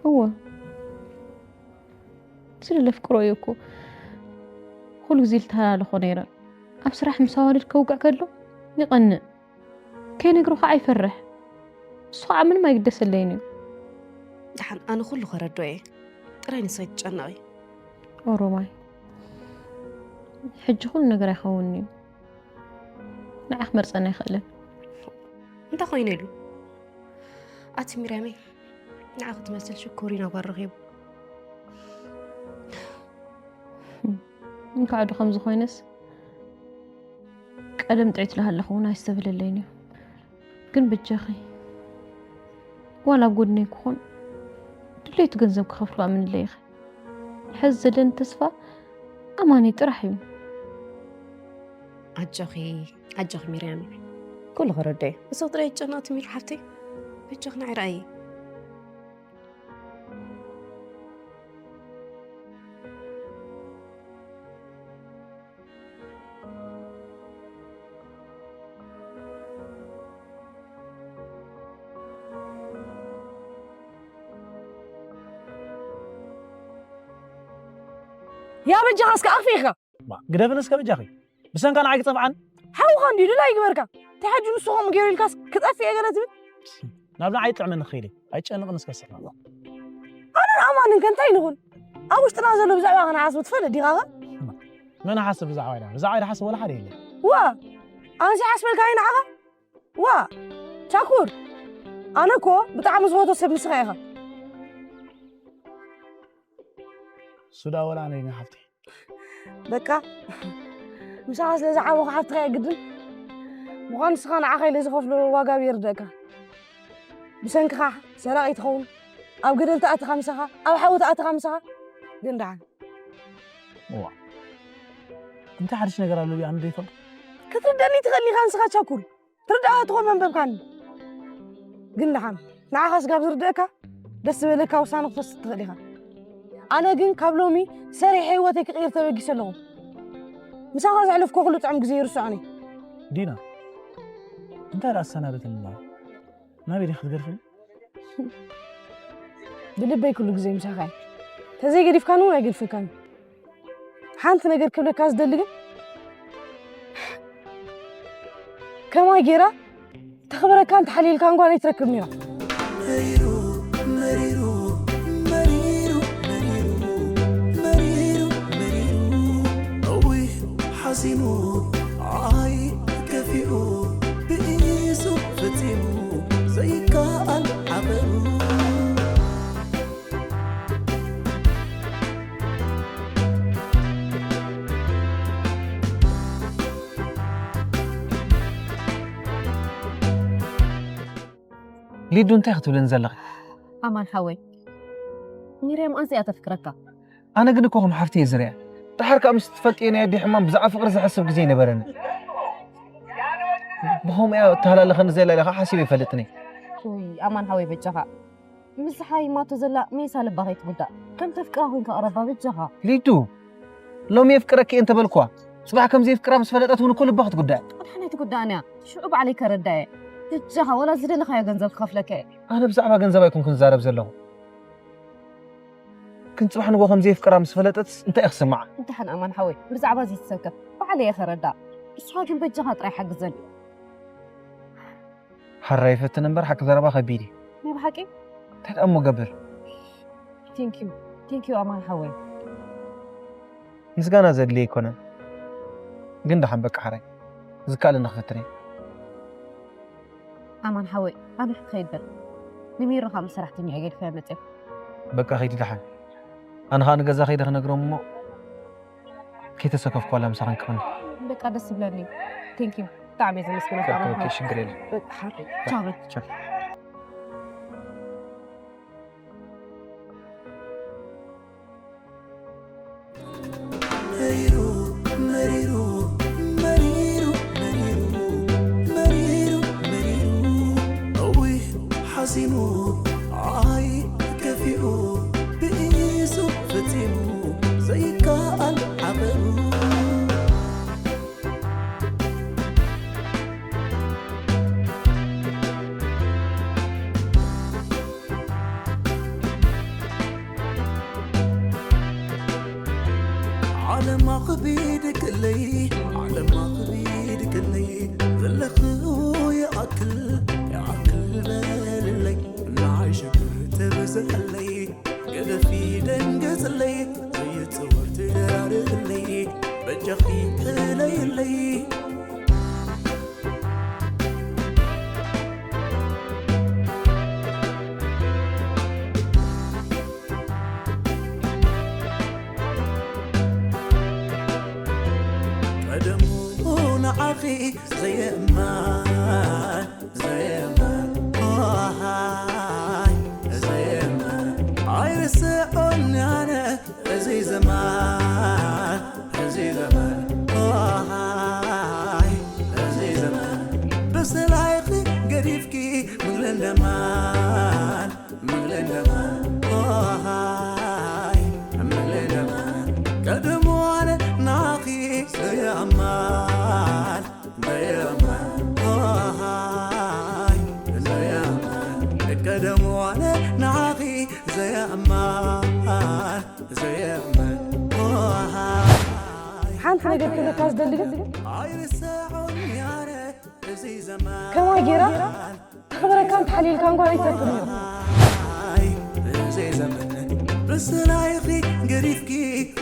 እወ ስለ ዘፍቅሮ እየ እኮ ኩሉ ግዜ ዝተሃላለኾ ነይረ ኣብ ስራሕ ምስ ኣዋልድ ከውግዕ ከሎ ይቐንእ ከይነግሮ ከዓ ይፈርሕ እሱ ከዓ ምንም ኣይግደሰለይን እዩ ደሓን ኣነ ኩሉ ከረዶ እየ ጥራይ ንስኺ ትጨነቒ ኦሮማይ ሕጂ ኩሉ ነገር ኣይኸውን እዩ ንዓ ክመርጸኒ ኣይኽእልን። እንታይ ኮይኑ ኢሉ? ኣቲ ሚርያመይ፣ ንዓ ክትመስል ሽኮሪና ጓል ረኺቡ። እንኳዕ ዶ ከምዚ ኮይነስ፣ ቀደም ጥዒት ለሃለኹ እውን ኣይስተብለለይን እዩ። ግን ብጃኺ፣ ዋላ ኣብ ጎድነይ ክኾን፣ ድሌቱ ገንዘብ ክኸፍሉ ኣምንለይ ኢኺ። ሕዚ ዘለኒ ተስፋ ኣማኒ ጥራሕ እዩ። ኣጆኺ፣ ኣጆኺ ሚርያም፣ ኩሉ ክርዳእ እዩ። እሱ ጥራይ ይጨነቕ ትሚር ሓፍተይ፣ በጃኺ ንዓይ ረኣዪ። ያ በጃኻ እስከ ኣኽፊእካ። ማ፣ ግደፍን እስከ በጃኺ። ብሰንካ ንዓይ ክጸብዓን? ሓውኻ እንድዩ ድላይ ይግበርካ። እንታይ ሕጂ ንሱ ከምኡ ገይሩ ኢልካስ ክጠፍእ እየ ገለ ትብል? ናብ ንዓይ ጥዕመኒ ክኢለ። ኣይጨንቕን እስከ ስማ። ኣነን ኣማንን ከ እንታይ ንኹን? ኣብ ውሽጥና ዘሎ ብዛዕባ ክንሓስቡ ትፈልጥ ዲኻ ኸ? መን ሓስብ ብዛዕባ ኢላ? ብዛዕባ ኢላ ሓስብ ወላ ሓደ የለን። ዋ! ኣነስ ይሓስበልካ እየ ንዓኻ? ዋ! ቻኩር! ኣነ እኮ ብጣዕሚ ዝፈትዎ ሰብ ንስኻ ኢኻ። ሱዳ ወላ ኣነ ኢና ሓፍተይ። በቃ፣ ምሳኻ ስለ ዝዓበኹ ሓፍትኻ እየ ግድን። ምዃኑ ንስኻ ንዓኻ ኢለ ዝኸፍሎ ዋጋ ኣብ ይርደእካ። ብሰንክኻ ሰራቒ ትኸውን፣ ኣብ ገደል ተኣትኻ ምሳኻ፣ ኣብ ሓዊ ተኣትኻ ምሳኻ። ግን ደሓን። እዋ። እንታይ ሓድሽ ነገር ኣሎ ድዩ ኣነ ዘይፈልጦ? ክትርደኒ ትኽእል ኢኻ ንስኻ ቻኩር። ትርዳእ ትኾን መንበብካኒ። ግን ደሓን፣ ንዓኻ ስጋብ ዝርደእካ፣ ደስ ዝበለካ ውሳነ ክትወስድ ትኽእል ኢኻ። ኣነ ግን ካብ ሎሚ ሰሪሐ ህይወተይ ክቕይር ተበጊሰ ኣለኹ። ምሳኻ ዘሕለፍኩ ኩሉ ጥዑም ግዜ ይርስዖን እዩ። ዲና፣ እንታይ ደኣ ኣሰናበተኒ? ናበይ ዲኺ ክትገድፍኒ? ብልበይ ኩሉ ግዜ ምሳኻ እየ። ተዘይገዲፍካኒ እውን ኣይገድፈካን። ሓንቲ ነገር ክብለካ ዝደሊ ግን፣ ከማይ ጌራ ተኽብረካን ተሓልየልካን ጓል ኣይትረክብን ኢኻ። መሪሩ፣ መሪሩ፣ መሪሩ፣ መሪሩ፣ መሪሩ፣ መሪሩ፣ እውይ ሓዚኑ፣ ኣይ ከፊኡ፣ ብኢሱ ፈጺሙ፣ ዘይከኣል ሓበሩ። ሊዱ፣ እንታይ ክትብለኒ ዘለኺ? ኣማን ሓወይ፣ ሚርያም ኣዝያ እያ ተፍቅረካ። ኣነ ግን እኮ ከም ሓፍቲ እየ ዝሪኣ። ደሓር ከኣ ምስ ትፈልጥዮ ናይ ኣደይ ሕማም ብዛዕባ ፍቕሪ ዝሓስብ ግዜ ኣይነበረንን። ብኸምኡ እያ እተሃላለኸኒ ዘላ ኢለ ከኣ ሓሲበ ኣይፈልጥን እየ። ውይ፣ ኣማን ሓወይ በጃኻ። ምስ ዝሓይማቶ ዘላ ሜሳ ልባ ከይትጉዳእ። ከም ተፍቅራ ኮይንካ ቅረባ በጃኻ። ሊዱ፣ ሎሚ የፍቅረኪ እየ እንተበልክዋ፣ ጽባሕ ከም ዘየፍቅራ ምስ ፈለጠት እውን እኮ ልባ ክትጉዳእ። ኣድሓን ኣይትጉዳእን እያ። ሽዑ ባዕለይ ከረዳ እየ። በጃኻ፣ ወላ ዝደለኻዮ ገንዘብ ክኸፍለካ እየ። ኣነ ብዛዕባ ገንዘብ ኣይኮንኩን ዝዛረብ ዘለኹ። ግን ጽባሕ ንግሆ ከም ዘየፍቅራ ምስ ፈለጠትስ እንታይ እየ ክስምዓ? እንተሓን ኣማን ሓወይ፣ ብዛዕባ ዘይትሰከፍ፣ ባዕለይ እየ ከረዳ። ንስኻ ግን በጃኻ ጥራይ ሓግዘኒ። ሓራ ይፈትን እምበር ሓቂ ዘረባ ከቢድ እዩ። ናይ ብሓቂ? እንታይ ደኣ እሞ ገብር? Thank you. Thank you ኣማን ሓወይ። ምስጋና ዘድልዮ ኣይኮነን። ግን ደሓን በቃ ሓራይ። ዝከኣለኒ ክፍትን እየ። ኣማን ሓወይ፣ ኣነ ክኸይድ በል። ንሚሮ ከኣ ምስ ሰራሕተኛ እየ ገዲፈያ መጽየ። በቃ ኸይዲ ደሓን። ኣነ ኸኣ ንገዛ ከይደ ክነግሮም እሞ ከይተሰከፍኩ ዋላ ምሳኽን ክቕኒ። በቃ ደስ ይብለኒ። Thank you። ብጣዕሚ እየ ዘመስግነካ ኣማን ሓወይ። ኦኬ፣ ሽግር የለን። በቃ ሓወይ። ቻው በል። ቻው። መሪሩ፣ መሪሩ፣ መሪሩ፣ መሪሩ፣ መሪሩ፣ መሪሩ፣ እውይ ሓዚኑ፣ ኣይ ከፊኡ፣ ብኢሱ ፈጺሙ፣ ዘይከኣል ሓበሩ። ዓለም ኣኽቢድክለይ፣ ዓለም ኣኽቢድክለይ፣ ዘለኽዎ ይኣክል፣ ይኣክል በልለይ፣ ንዓይ ሽግር ተብዝሐለይ፣ ገደፊ ደንገጽለይ፣ ዘይጽወር ትደራርብለይ፣ በጃኺ ክለይለይ። ዘየማን ዘየማን ኦሃይ ዘየማን ኣይርስዖን ኣነ እዚ ዘማን እዚ ዘማን ኦሃይ እዚ ዘማን ብስላይኺ ገዲፍኪ ምግልን ደማን ምግልን ደማን ኦሃይ ምግልን ደማን ቀደም ዋለ ናኺ ዘየማን ዘየማን ኦሃይ ዘየማን ቀደም ዋለ ናኺ ዘየማን ዘየማን ኦሃይ ሓንቲ ነገር ክብለካ ዝደሊ ግን ኣይርሳዖን ያረ እዚ ዘማን ከማይ ጌራ ተኽብረካን ተሓሊልካን ጓል ኣይትፈትን እዩ ብስላይኺ ገዲፍኪ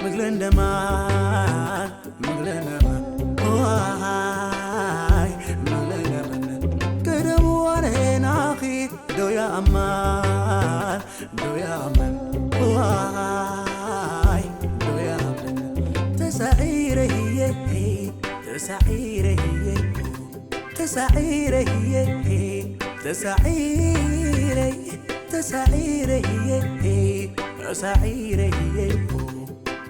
ምግለን ደማን ምግለን ደማን ዋይ ምግለን ደማን ቀደም ዋለ ናኺ ዶ ያማን ዶ ያማን ዋይ ዶ ያማን ተሳዒረ ህየ ተሳዒረ ህየ ተሳዒረ ህየ ተሳዒረ ተሳዒረ ህየ ተሳዒረ ህየ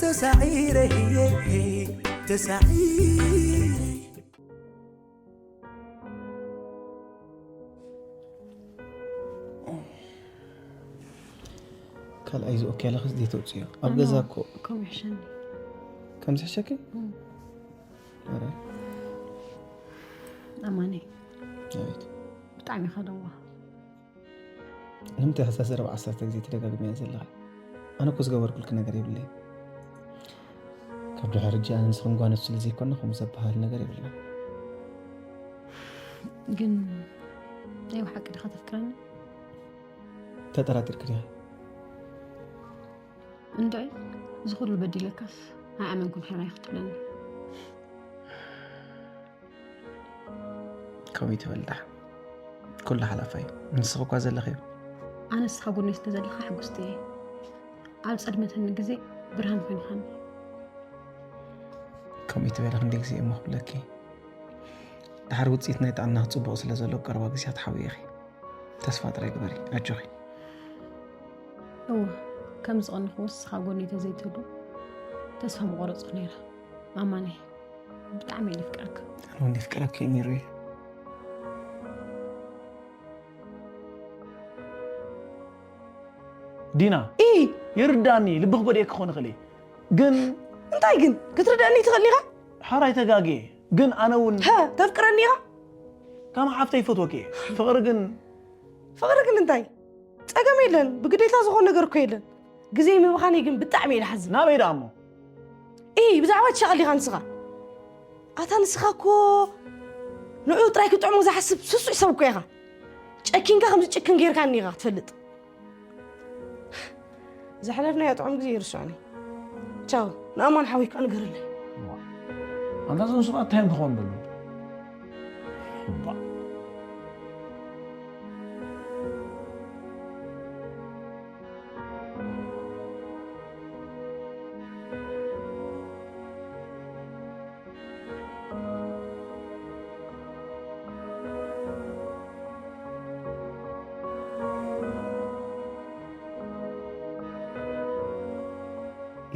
ተሳዒረ ህየ ተሳዒረ ካልኣይ ዝኦክ ያለኽስ ዘይተውፅዮ ኣብ ገዛ እኮ ከምኡ ይሕሸኒ ከምዚ ሕሸኪ ኣማኒ ኣቤት ብጣዕሚ ከለዋ ንምንታይ ሕሳስ ዘረባ ዓሰርተ ግዜ ተደጋግመያ ዘለኻ ኣነ እኮ ዝገበርኩልክ ነገር የብለይ ካብ ድሕሪ ሕጂ ኣነ ንስኽን ጓኖት ስለ ዘይኮና ከምኡ ዘበሃል ነገር የብልና ግን ናይ ብሓቂ ድኻ ተፍቅረኒ ተጠራጢርክ ዲኻ እንድዒ እዚ ኩሉ በዲለካስ ኣይኣመንኩን ሕራይ ክትብለኒ ከምኡ ትበልዳ ኩሉ ሓላፋ እዩ ንስኽ እኳ ዘለኺ እዩ ኣነ ንስኻ ጎነይ ስለ ዘለኻ ሕጉስቲ እየ ኣብ ፀልመተኒ ግዜ ብርሃን ኮይንኻኒ ከምኡ ትበለ ክንደ ግዜ እሞ ክብለኪ ድሓር ውፅኢት ናይ ጥዕናኺ ፅቡቕ ስለ ዘሎ ቀረባ ግዜያት ሓዊ ኢኺ ተስፋ ጥራይ ግበሪ ኣጆኺ እወ ከም ዝቐንኹ ንስኻ ጎነይ ተዘይትህሉ ተስፋ ምቆረፅኩ ነይረ ኣማኒ ብጣዕሚ እየ ፍቅረካ ኣነ እውን ፍቅረኪ ነይሩ እየ ዲና ኢ ይርዳኒ ልብኽ ጎዲኤ ክኾን ይኽእል እየ ግን እንታይ ግን ክትርደአኒ ትኽእል ኢኻ ሓራይ ተጋግየ ግን ኣነ እውን ሀ ተፍቅረኒ ኢኻ ከም ሓፍተይ ይፈትወኪ እየ ፍቕሪ ግን ፍቕሪ ግን እንታይ ፀገም የለን ብግዴታ ዝኾን ነገር እኮ የለን ግዜ ምብኻነይ ግን ብጣዕሚ እየ ዝሓዝን ናበይ ደኣ እሞ ኢ ብዛዕባ ትሻቐል ኢኻ ንስኻ ኣታ ንስኻ እኮ ንዑ ጥራይ ክጥዕሞ ዝሓስብ ስሱዕ ሰብ እኮ ኢኻ ጨኪንካ ከም ዝጭክን ጌርካኒ ኢኻ ትፈልጥ ዘሕለፍናዮ ጥዑም ግዜ ይርስዖኒ ቻው ንኣማን ሓወይ ከዓ ንገረለይ ኣንታ እዞም ሰባት እንታይ እዮም ክኾኑ ዘለዉ እባ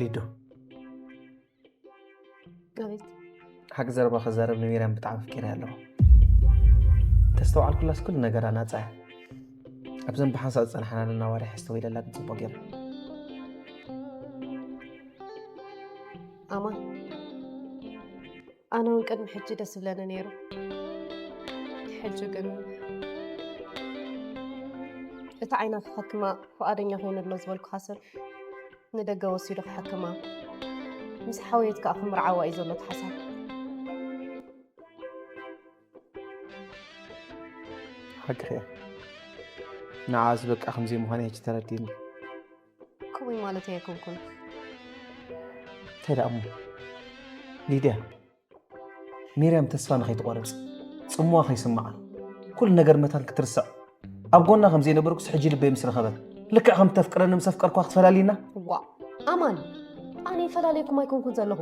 ሊዱ ኣቤት ሓቂ ዘረባ ክዛረብ ንሚርያም ብጣዕሚ ኣፍቂረ ኣለኹ ተስተውዓልኩላስ ኩሉ ነገራ ናፃ እያ ኣብዘን ብሓንሳእ ዝፀናሕናለን ኣዋርሕ ኣስተውኢለላ ግን ፅቡቅ ገይረ ኣማን ኣነ እውን ቅድሚ ሕጂ ደስ ዝብለኒ ነይሩ ሕጂ ግን እቲ ዓይና ክሓክማ ፍቓደኛ ኮይኑ ኣሎ ዝበልኩኻ ሰብ ንደገ ወሲዱ ክሓክማ ምስ ሓውየት ከዓ ክምርዓዋ እዩ ዘሎ እቲ ሓሳብ ሓቅኺ እያ ንዓስ በቃ ከምዘይ ምዃን ሕጂ ተረዲኒ ከምኡ ማለት ኣይኮንኩን እንታይ ደኣ እሞ ሊድያ ሚርያም ተስፋ ንኸይትቆርጽ ጽምዋ ከይስምዓ ኩሉ ነገር መታን ክትርስዕ ኣብ ጎና ከም ዘይነበርኩስ ሕጂ ልበይ ምስ ረኸበት ልክዕ ከም ተፍቅረኒ ምስ ኣፍቀርኳ ክትፈላልይና ዋ ኣማን ኣነ ይፈላለየኩም ኣይኮንኩን ዘለኹ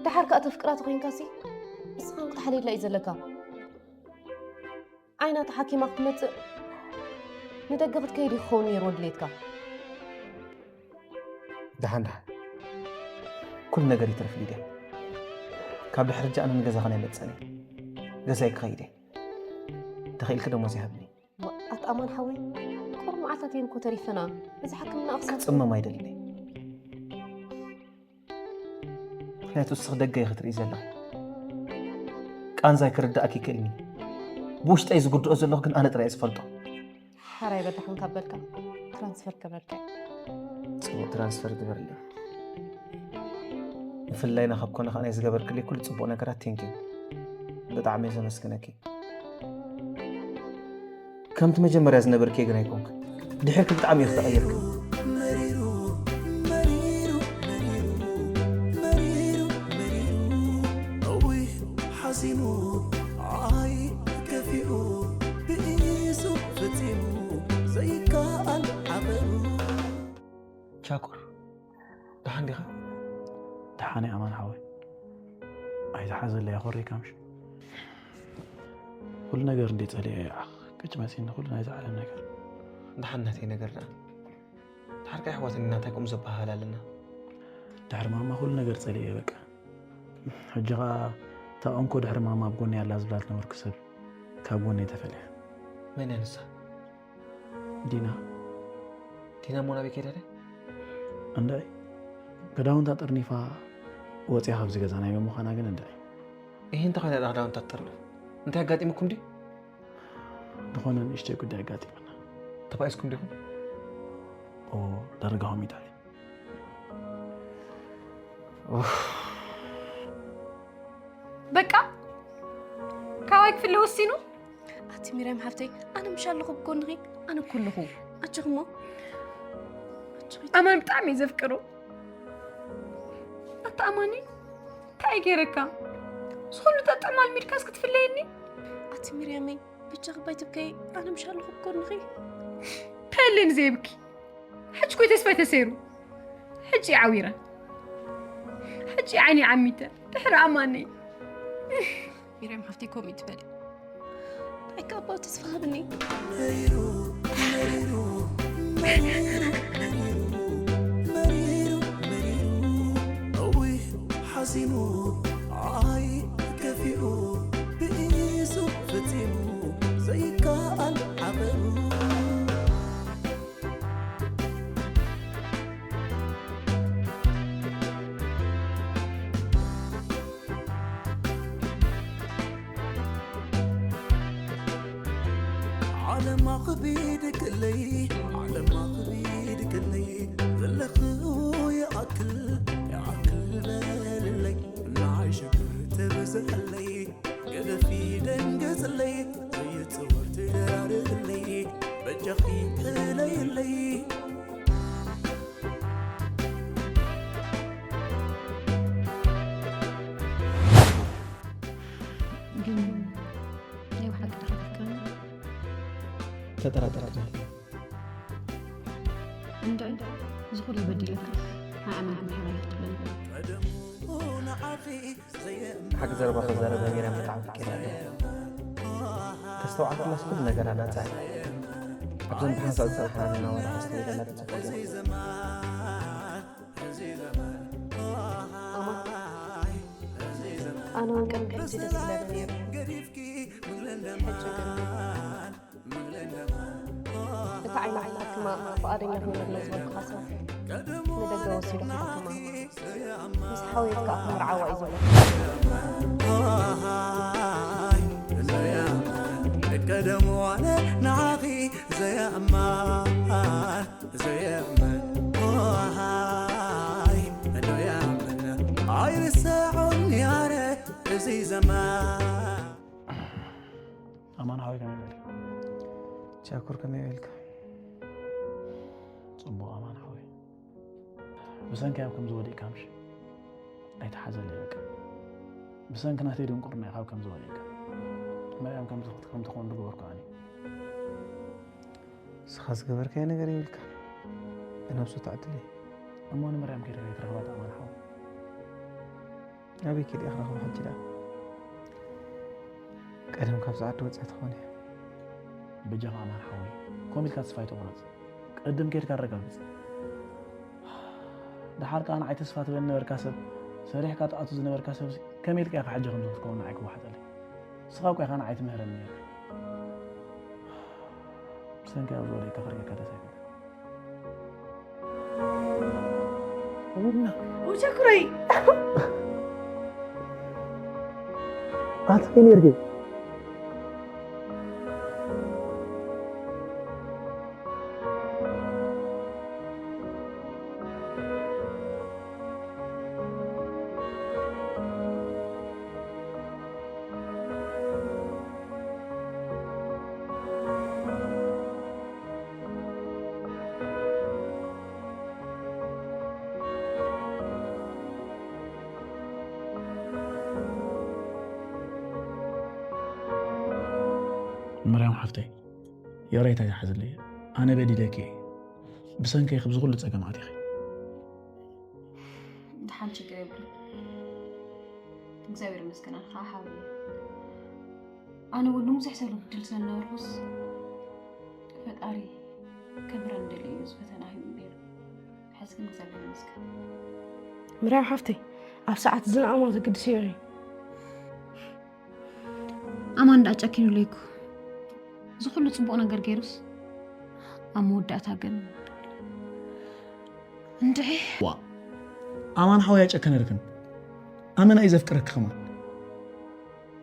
ደሓር ከኣ ተፍቅራ ተኾይንካሲ ንስኻ ክትሓልየላ እዩ ዘለካ። ዓይና ተሓኪማ ክትመጽእ ንደገ ክትከይድ እዩ ክኸውን ነይርዎ ድሌትካ። ደሓን ደሓን፣ ኩሉ ነገር ይትረፍ ሊድያ። ካብ ድሕሪ ሕጂ ኣነ ንገዛኽን ኣይመጽእን እየ። ገዛይ ክኸይድ እየ። ተኽኢልኪ ደሞዝ ይሃብኒ። ኣታ ኣማን ሓወይ፣ ቁሩብ መዓልታት እየን እኮ ተሪፈና። እዚ ሕክምና ኣኽሱም ክጽመም ኣይደልን እየ። ምኽንያቱ እስኺ ደገ ኢኺ ትርኢ ዘለኺ። ቃንዛይ ክርዳእኪ ይክእልኒ። ብውሽጠይ ዝጉድኦ ዘለኹ ግን ኣነ ጥራይ እየ ዝፈልጦ። ሓራይ በላሕን ካብ በልካ ትራንስፈር ክበልካ። ጽቡቕ ትራንስፈር ግበርለይ። ምፍልላይና ካብ ኮነ ከኣ ናይ ዝገበርክለይ ኩሉ ጽቡቕ ነገራት ቴንኪዩ። ብጣዕሚ እየ ዘመስግነኪ። ከምቲ መጀመርያ ዝነበርኪ ግን ኣይኮንክን። ድሒርኪ ብጣዕሚ ኢኺ ተቐይርኪ። ሓዚኑ ኣይ ከፊኡ ብኢሱ ፈጺሙ ዘይከኣል ዓቐኑ ቻኮር ደሓን ዲኻ? ደሓን እየ ኣማን ሓወይ። ኣይትሓዘለይ ኣኾሪካ ምሽ? ኩሉ ነገር እንደ ጸሊኤ እየ። ቅጭ መጺኒ ኩሉ ናይዛ ዓለም ነገር። ደሓን ናተይ ነገር ደኣ። ድሓር ከ ኣሕዋት እንዲና እንታይ ከምኡ ዘበሃህል ኣለና? ድሕሪ ማማ ኩሉ ነገር ጸሊኤ እየ በቃ። ሕጂ ኸኣ እታ እንኮ ድሕሪ ማማ ኣብ ጎነይ ኣላ ዝብላ ዝነበርኩ ሰብ ካብ ጎነይ ተፈልያ። መን እያ ንሳ? ዲና ዲና እሞ ናበይ ከይዳ ድያ? እንድዒ ክዳውንታ ጠርኒፋ ወፂኣ ካብዚ ገዛ ናይ ምዃና ግን እንድዒ። እሂ እንታይ ኮይና ደኣ ክዳውንታ ትጠርንፍ? እንታይ ኣጋጢሙኩም ድዩ? ዝኾነ ንእሽተይ ጉዳይ ኣጋጢሙና። ተባኢስኩም ዲኹም? ኦ ዳርጋ ሆሚታ እዩ። በቃ ካባይ ክፍለ ወሲኑ። ኣቲ ሚርያም ሓፍተይ፣ ኣነ ምሽ ኣለኹ ብጎንኺ። ኣነ ኩልኹ ኣችኽሞ ኣማን ብጣዕሚ እዩ ዘፍቅሩ። ኣታ ኣማኒ እንታይ ገይረካ? ዝኹሉ ጠጥዕም ኣልሚድካስ ክትፍለየኒ? ኣቲ ሚርያመይ፣ በጃኺ ባይትብከይ። ኣነ ምሽ ኣለኹ ብጎንኺ። ፐልን ዘይብኪ ሕጂ ኮይ ተስፋይ ተሰይሩ። ሕጂ ዓዊረ። ሕጂ ዓይኒ ዓሚተ። ድሕሪ ኣማኒ ሚርያም ሓፍተይ ከምኡ ትበል። ኣይካባው ተስፋ ሃብኒ። መሪሩ መሪሩ እውይ ሓዚኑ ኣይ ከፊኡ ብኢሱ ፈጺሙ ዘይከኣል ዓቐኑ። ዓለም ኣኽቢድክለይ ዓለም ኣኽቢድክለይ ዘለኽዎ ይኣክል ይኣክል በልለይ ንዓይ ሽግር ተብዝሐለይ ገደፊ ደንገጽለይ ዘይጽወር ትዳርግለይ በጃኺ ክለይለይ። ግን ናይ ብሓቂ ዶ ክትፍቅረኒ? ተጠራጠርክ ዶ? እንድዒ፣ እዚ ኩሉ በዲለካ ንዓና ምሕረት ክትብለኒ። ሓቂ ዘረባ ክዛረብ ሚርያም ብጣዕሚ ፍቂራ እያ። ተስተውዓልክላስ ኩሉ ነገራ ናጻ እያ። ኣብዘን ብሓንሳእ ዝጸናሕና ዘለና ዋላ ከስተውዕለላ ተጸበየ። ኣማን፣ ኣነ እውን ቅድሚ ሕጂ ደስ ይብለኒ ነይሩ። ሕጂ ግን እቲ ዓይኒ ዓላትማ ፍቓደኛ ኮይነ ዝበልኩኻ ሰብ ንደገ ወሲዱ ከተማህማ ምስ ሓውየት ከኣ ክምርዓዋ እዩ ዘሎ። ቀደም ዋነ ንዓኺ ዘየእማን ዘየእመን ዋሃይ ዶ የእመን ኣይርሰዖን ያረ እዚ ዘመን። ኣማን ሓወይ ከመይ በልካ? ቻኩር ከመይ በልካ? ጽቡቕ ኣማን ሓወይ። ብሰንኪ ኣብ ከምዚ ወዲቕካ ምሽ? ኣይትሓዘለይ በቃ። ብሰንኪ ናተይ ድንቁርና ኢኻ ኣብ ከምዚ ወዲቕካ። መርያም ከምዚ ከም ትኸውን ዝገበርኩ ኣነ። ንስኻ ዝገበርካዮ ነገር የብልካ። ብነብሱ ተዕድለይ። እሞ ንመርያም ከይደ ከይትረኽባ ኣማን ሓወይ። ኣበይ ከይደ እየ ክረኽባ ሕጂ ደኣ? ቀደም ካብዚ ዓዲ ወፂኣ ትኾን እያ። በጃኻ ኣማን ሓወይ፣ ከምኡ ኢልካ ተስፋ ኣይትቑረፅ። ቅድም ከይድካ ኣረጋግፅ። ደሓር ከኣ ንዓይ ተስፋ ትበኒ ነበርካ ሰብ፣ ሰሪሕካ ትኣቱ ዝነበርካ ሰብሲ ከመይ ኢልካ ኢኻ ሕጂ ከምዚ ክትከውን ንዓይ ክወሓጠለይ? ንስኻ እኮ ኢኻ ንዓይ ትምህረኒ ነይርካ። ብሰንኪ ኣብዚ ወደይካ ክርእየካ ደስ ኣይብለኒ። ውብና። ውሸኩረይ። ኣቲ ኔርጌ። መርያም ሓፍተይ፣ ይቕሬታ ይሓዝለይ። ኣነ በዲለኪ እየ። ብሰንከይ ክብዚ ኩሉ ጸገም ኣቲኺ። ደሓን ችግር የብሉን። እግዚኣብሔር ይመስገን፣ ኣነ ከዓ ሓወይ እየ። ኣነ እውን ንብዙሕ ሰብ ክብድል ስለ ዝነበርኩስ ፈጣሪ ከምህረኒ ደልዩ እዩ እዚ ፈተና ሂቡ ነይሩ። ሕዚ ግን እግዚኣብሔር ይመስገን። ምርያም ሓፍተይ፣ ኣብ ሰዓት እዚ ንኣማን ዘገድስ እዩ። ኣማን ደኣ ጨኪኑለይ እኮ። እዚ ኩሉ ጽቡቕ ነገር ገይሩስ ኣብ መወዳእታ ግን እንድዒ። ዋ፣ ኣማን ሓወይ ኣይጨከነልክን። ኣመና እዩ ዘፍቅረኪ ከማን።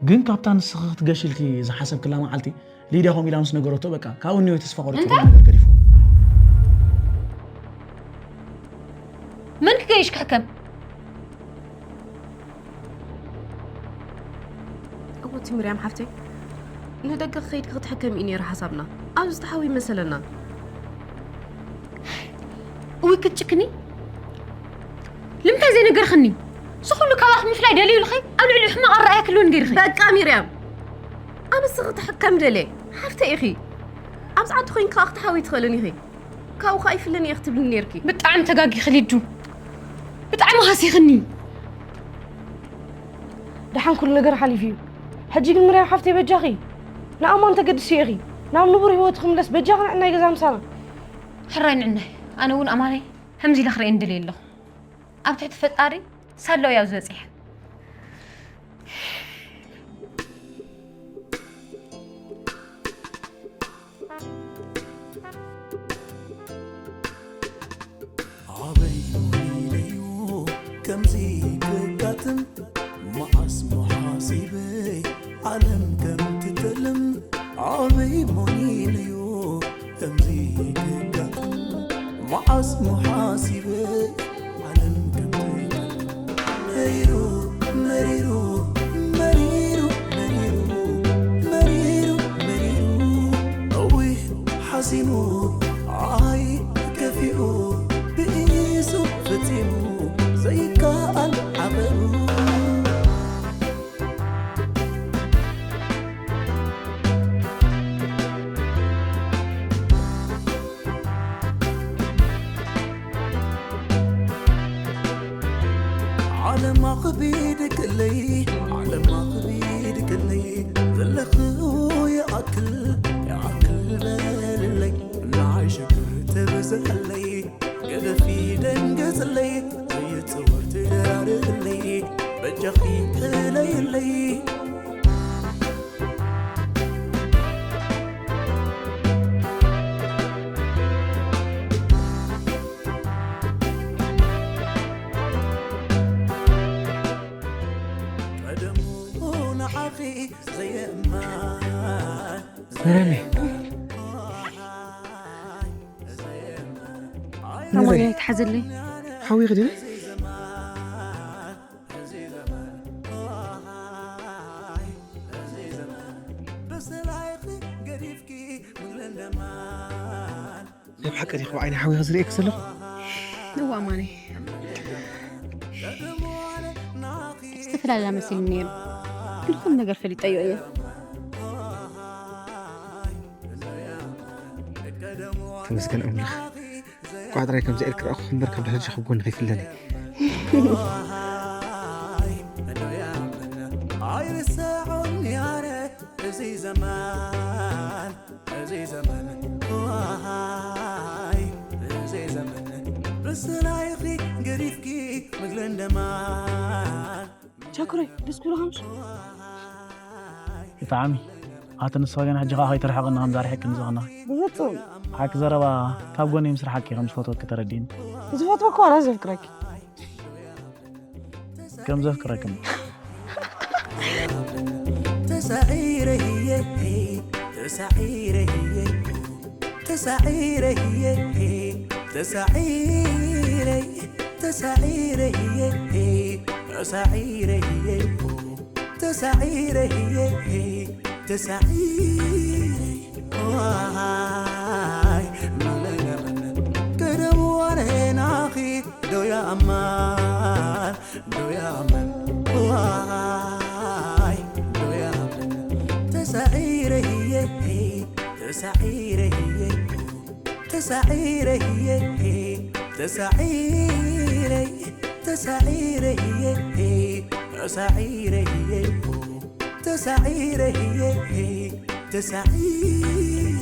ግን ካብታ ንስኺ ክትገሽልኪ ዝሓሰብክላ መዓልቲ ሊድያ ከምኡ ኢላ ምስ ነገረቶ በቃ ካብኡ እኒኦ ተስፋ ቆሪጹ እንታይ? ኩሉ ነገር ገዲፉ። መን ክገይሽ ክሕከም? እወ እቲ ምርያም ሓፍተይ ንደገ ክኸይድ ክትሕከም እዩ ነይሩ ሓሳብና። ኣብዚ ተሓዊ መሰለና። እውይ ክትጭክኒ። ንምንታይ ዘይነገርኽኒ? እዚ ኩሉ ካባኺ ምፍላይ ደልዩ ኢልኺ ኣብ ልዕሊኡ ሕማቕ ኣረኣእያ ክህልወኒ ገይርኺ። በቃ ሚርያም፣ ኣነስ ክትሕከም ደልየ ሓፍተይ ኢኺ። ኣብዚ ዓዲ ኮይንኪ ከዓ ክትሓዊ ትኽእልን ኢኺ። ካብኡ ከዓ ይፍለኒ እየ ክትብልኒ ነይርኪ። ብጣዕሚ ተጋጊኺ ሊዱ። ብጣዕሚ ሃሲኽኒ። ደሓን ኩሉ ነገር ሓሊፉ እዩ። ሕጂ ግን ምርያም ሓፍተይ በጃኺ ንኣማን ተገድስዮ ኢኺ። ናብ ንቡር ህይወቱ ክምለስ በጃኺ ንዕናይ ገዛ ምሳና። ሕራይ ንዕናይ። ኣነ እውን ኣማነይ ከምዚ ኢለ ክርእየኒ ደልየ ኣለኹ። ኣብ ትሕቲ ፈጣሪ ሳሎ እያ ኣብዚ በፂሐ። ኣበይ ኢለዩ ከምዚ ከጋጥም መዓስ መሓሲበይ ዓለም ከም ትጠልም ኣበይ ሞኒለዮ ከምዚ ከጋጥም መዓስ መሓሲበይ ዓለም ከም ትጠልም መሪሩ መሪሩ መሪሩ መሪሩ መሪሩ መሪሩ እውይ ሓሲኑ ኣይ ከፊኡ ብኢሱ ፈጺሙ ዘይከኣል ዓቐኑ ዓለም ኣኽቢድክለይ ዓለም ኣኽቢድክለይ ዘለኽዎ ይኣክል ይኣክል በልለይ ንዓይ ሽግር ተብዝሐለይ ገደፊ ደንገጽለይ ዘይጽወር ትደራርብለይ በጃኺ ክለይለይ ቀደሙ ንዓኺ ዘየእማን መረመይ ኣማን ኣይትሓዘለይ። ሓዊ ክድን ናይ ብሓቂ ዲኺ ብዓይኒ ሓዊኺ ዝርእየኪ ዘለኹ? እዋ ኣማነይ፣ ዝተፈላለያ መሲሉ ነይሩ፣ ግን ኩሉ ነገር ፈሊጠዮ እየ። ተመስገን ኣምላኽ። ቋጥራይ ከምዚ ኢልክ ረኣኹ እምበር ካብ ድሕሪኻ ኣብ ጎንኺ ይፍለኒ። ኣይርሳዖን ያረ እዚ እዚ ዘመን እዚ ዘመን ዋይ እዚ ዘመን ብስላይኺ ገዲፍኪ ምግለን ደማን ቻኩረይ ደስ ክብሉ ከምሱ ብጣዕሚ ኣቲ ንስኻ ግን ሕጂ ከዓ ከይትርሕቕና ከም ዛርሒክን ዝኾና ብፍፁም ሓቂ ዘረባ ካብ ጎኒ ምስራሓቂ ከም ዝፈትወኪ ተረዲእኒ ዝፈትወ ከዋላ ዘፍቅረኪ ከም ዘፍቅረክን ተሳዒረ ህየ ተሳዒረ ህየ ተሳዒረ ህየ ተሳዒረ ተሳዒረ ህየ ተሳዒረ ህየ ተሳዒረ ህየ ተሳዒረ ዋይ መለገመነ ቀደም ዋነናኺ ዶ ያማን ዶ ያማን ዋይ ዶ ያማን ተሳዒረ ህየ ተሳዒረ ህየ ተሳዒረ ህየ ተሳዒረ ተሳዒረ ህየ ተሳዒረ ህየ ተሳዒረ ህየ ተሳዒረ